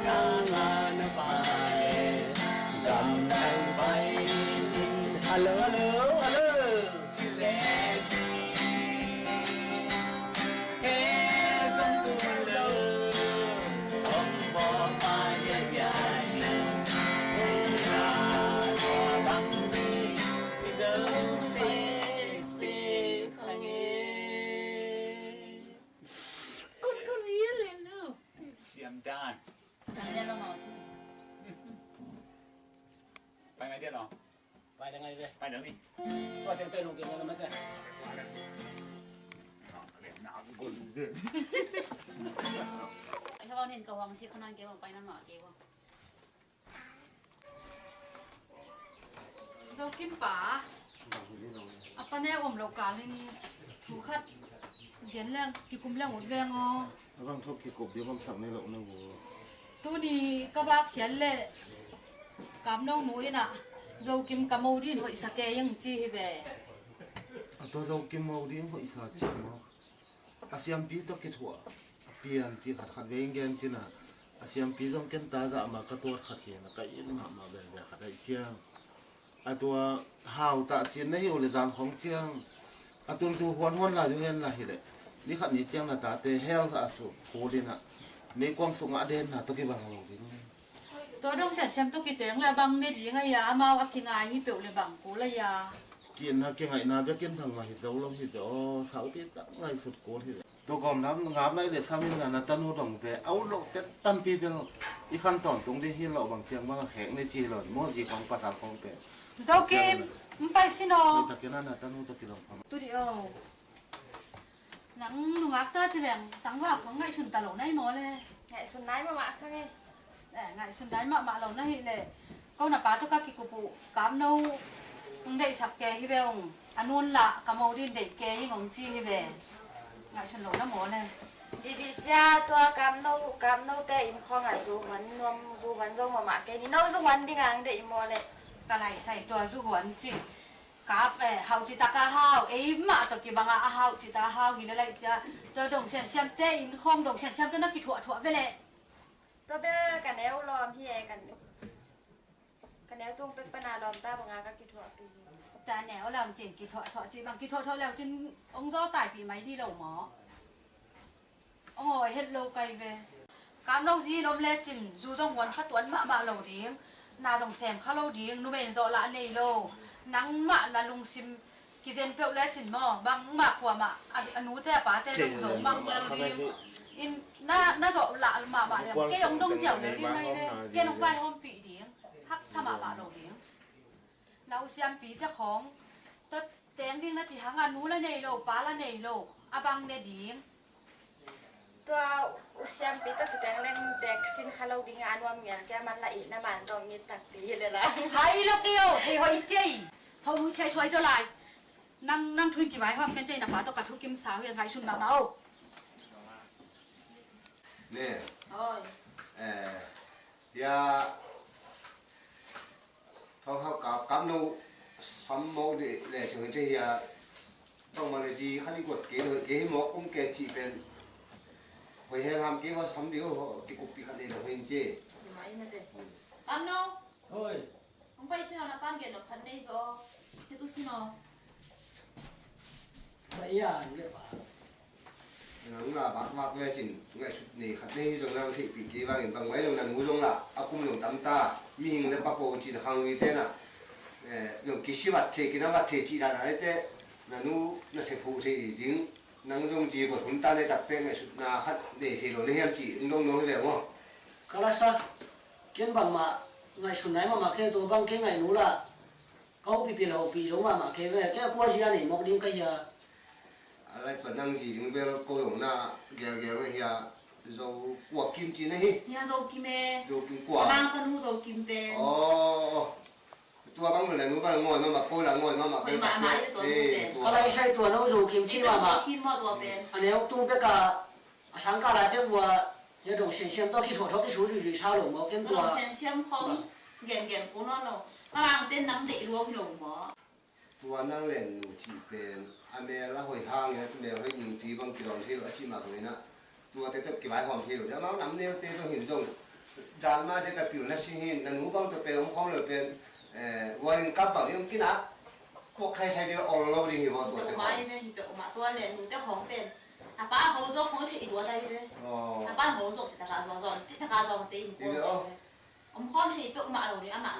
nang a na pai, gamdang pai in. Hello, hello, hello. Ci le ci. He, zong tu lo. Pai ngai dia lo. Pai ngai dia. Pai ngai ni. Tua siang pai nung kia na mata. Ai, hawang nin ka hawang si khanan ke bang pai nan ma ke bang. Zokim pa, a pa ne om lo kalin thu khat gen leng kikum leng ut veng aw. A bang thok kikup ding om sak ne lo na gu. Tuni ka vak khial le Kamno nu ina Zokim ka mo din hoih sa ke ing ci hi ve. A tua Zokim mo ding hoih sa ci mo. A siampi tawh kithuah a pian ci khatkhat vei in gen cina, a siampi zong ken ta zah ma ka tuat khat hi na ka it mahmah belbel khat aih ciang. A tua hau tah cin na hi uh le zang khong ciang. A tun cu huanhuan lai uh hen lai hi leh ni khat ni ciang na tate hel a suk kul ina meikuang suk ngah den na tawh kibang lo ding. Tua dong siansiam tawh kiteng le a bang ne ding a ia amau a kingai hi peuh le bang kul a ia. Kihna kingaihna bekin bangmah hi zo lo hi ve aw, saupi tak ngaihsut kul hi ve. Tua gawmna ngap lai le samin na na tanu dong ve a ut lo tet tampi bel i khan tawntung ding hi lo bang ciang bang a khek ne ci hi lo maw zi khong pasal khong pe. Zokim, n pai sin aw. Oi takin a na tanu tawh kidong pha. Tu di aw. Nang nungak ta ci leng tangval khong ngaihsun ta lo nai maw le? Ngaihsun nai mahmah kha nge. Eh, ngaihsun nai mahmah lo na hi le ko na pa tawh ka kikup uh Kamno ng deihsak ke hi ve ung. A nun lah ka mo din deih ke ing ong ci hi ve. Ngaihsun lo na maw le? Didi cia tua Kamno, Kamno te inn khawng ah zu huan nuam, zu huan zo mahmah ke ni. No zu huan ding ang deih maw le? Ka lai sai tua zu huan ci. Kap, eh, hauh cita ka hau, ei mah tawh kibangah a hauh cita a hau hi le laih cia. Tua dong siansiam te in khawng dong siansiam te na kithuahthuah ve leh. Tua bel ka neu lawm hi e, ka, ka neu tung pek pana lawm ta bangah ka kithuahpih hi. Ta neu lawm cin kithuahthuah cih bang kithuahthuah leu cin ong zaw taipih mai di lo maw? Aw, het lo kai ve. Kamno zi in om lecin zu zong huan kha tuan mahmah lo ding. Na zong sem kha lo ding. Numei in zawh lah nei lo. Nangmah na lungsim kizen peuh lecin maw bangmah kuamah a, a nute a pate zong zo mang lo ding. In na, na zawh lah mahmah leng kei ong dong ziau lo ding ngai ve. Ken ong vaihawmpih ding. Haksa mahmah lo ding. Na u siampi te khawng tawh teng ding na ci hang a nu la nei lo pa la nei lo a bang ne ding. Tua u siampi tawh kiteng leng tek sin kha lo ding a nuam ngial kia man la i na man tawh ngit takpi hi le la. Hai lo kio hei hoih tiai. Ho mu sai suai jo lai. Nang, nang thuin kivai hawm ken tiai na pa tawh ka thukim sau hi a ngaihsun mahmah o. Ne. Oi. Eh, ya. Thawng hau kap, kap no sam mawk dih le ceng in cei hi a. Bangmah le zi khan i kuat kei lo, kei hi mawk um kei cih pen. Hoi heng ham kei va sam dih uh, kikup pi khat nei lo hin ci. Kap no. Hoi. Hong pai sin a na pan gen lo khat nei ve aw. Kei tu sin aw. Ba ia, ni le pa. Nang na vakvak lecin ngaihsut nei khat nei hi zong nang theihpih kei vangin bangmah zong na nu zong lah a kum zong tam ta mihing le papo cin khang lui tena zong kisi vat thei kina vat thei cih dan a ete na nu na sephuh thei ding nang zong ci kawt hun ta nei takte ngaihsutna khat nei thei lo na hiam cih in dong dong hi ve maw? Ka la sa ken bangmah ngaihsut nai mahmah kei tua bang kei ngaih nu lah Ka upih pih lo upih zo mahmah kei ve, kei a kua zia nei mawk ding ka hia. A lai tua nang zi ding bel ko zong na gelgel ve hia, zo kua kim ci na hi. Hia zo kim e. Zo kim kua. Mang ka nu zo kim pen. Aw. Tua bang bel na nu bang ngoi mahmah ko la ngoi mahmah. Ngoi mahmah i tua nu pen. Ka lai sai tua no zo kim ci mahmah. Kim maw tua pen. A neu tu bek a A sang ka lai pek vua hia dong siansiam tawh kithuah thawh kisu zuizui sa lo maw ken tua. Dong siansiam khawng gengen ko nawn lo. Ka vang ten nam deih luang hi lo maw. Tua nang len nu cih pen a mel a hoi hang in a mel hoi ning tui bang kidawm thei lo a cih mah bangin ah tua te tawh kivaihawm thei lo. Amau nam neu te zong hin zong dan mah te ka pil na sing hin na nu bang tawh pen om khawm lo pen eh, warning kap bang in kinah puak khai sai ding a ol lo ding hi maw tua te khawng. Hi peuhmah tua len nu te khawng pen. A pa hong zawk hong theih dua lai ve. A pa hong zawk cih taka zawk zawk cih taka zawk te in kawm ve. Om khawm theih peuhmah lo ding amah.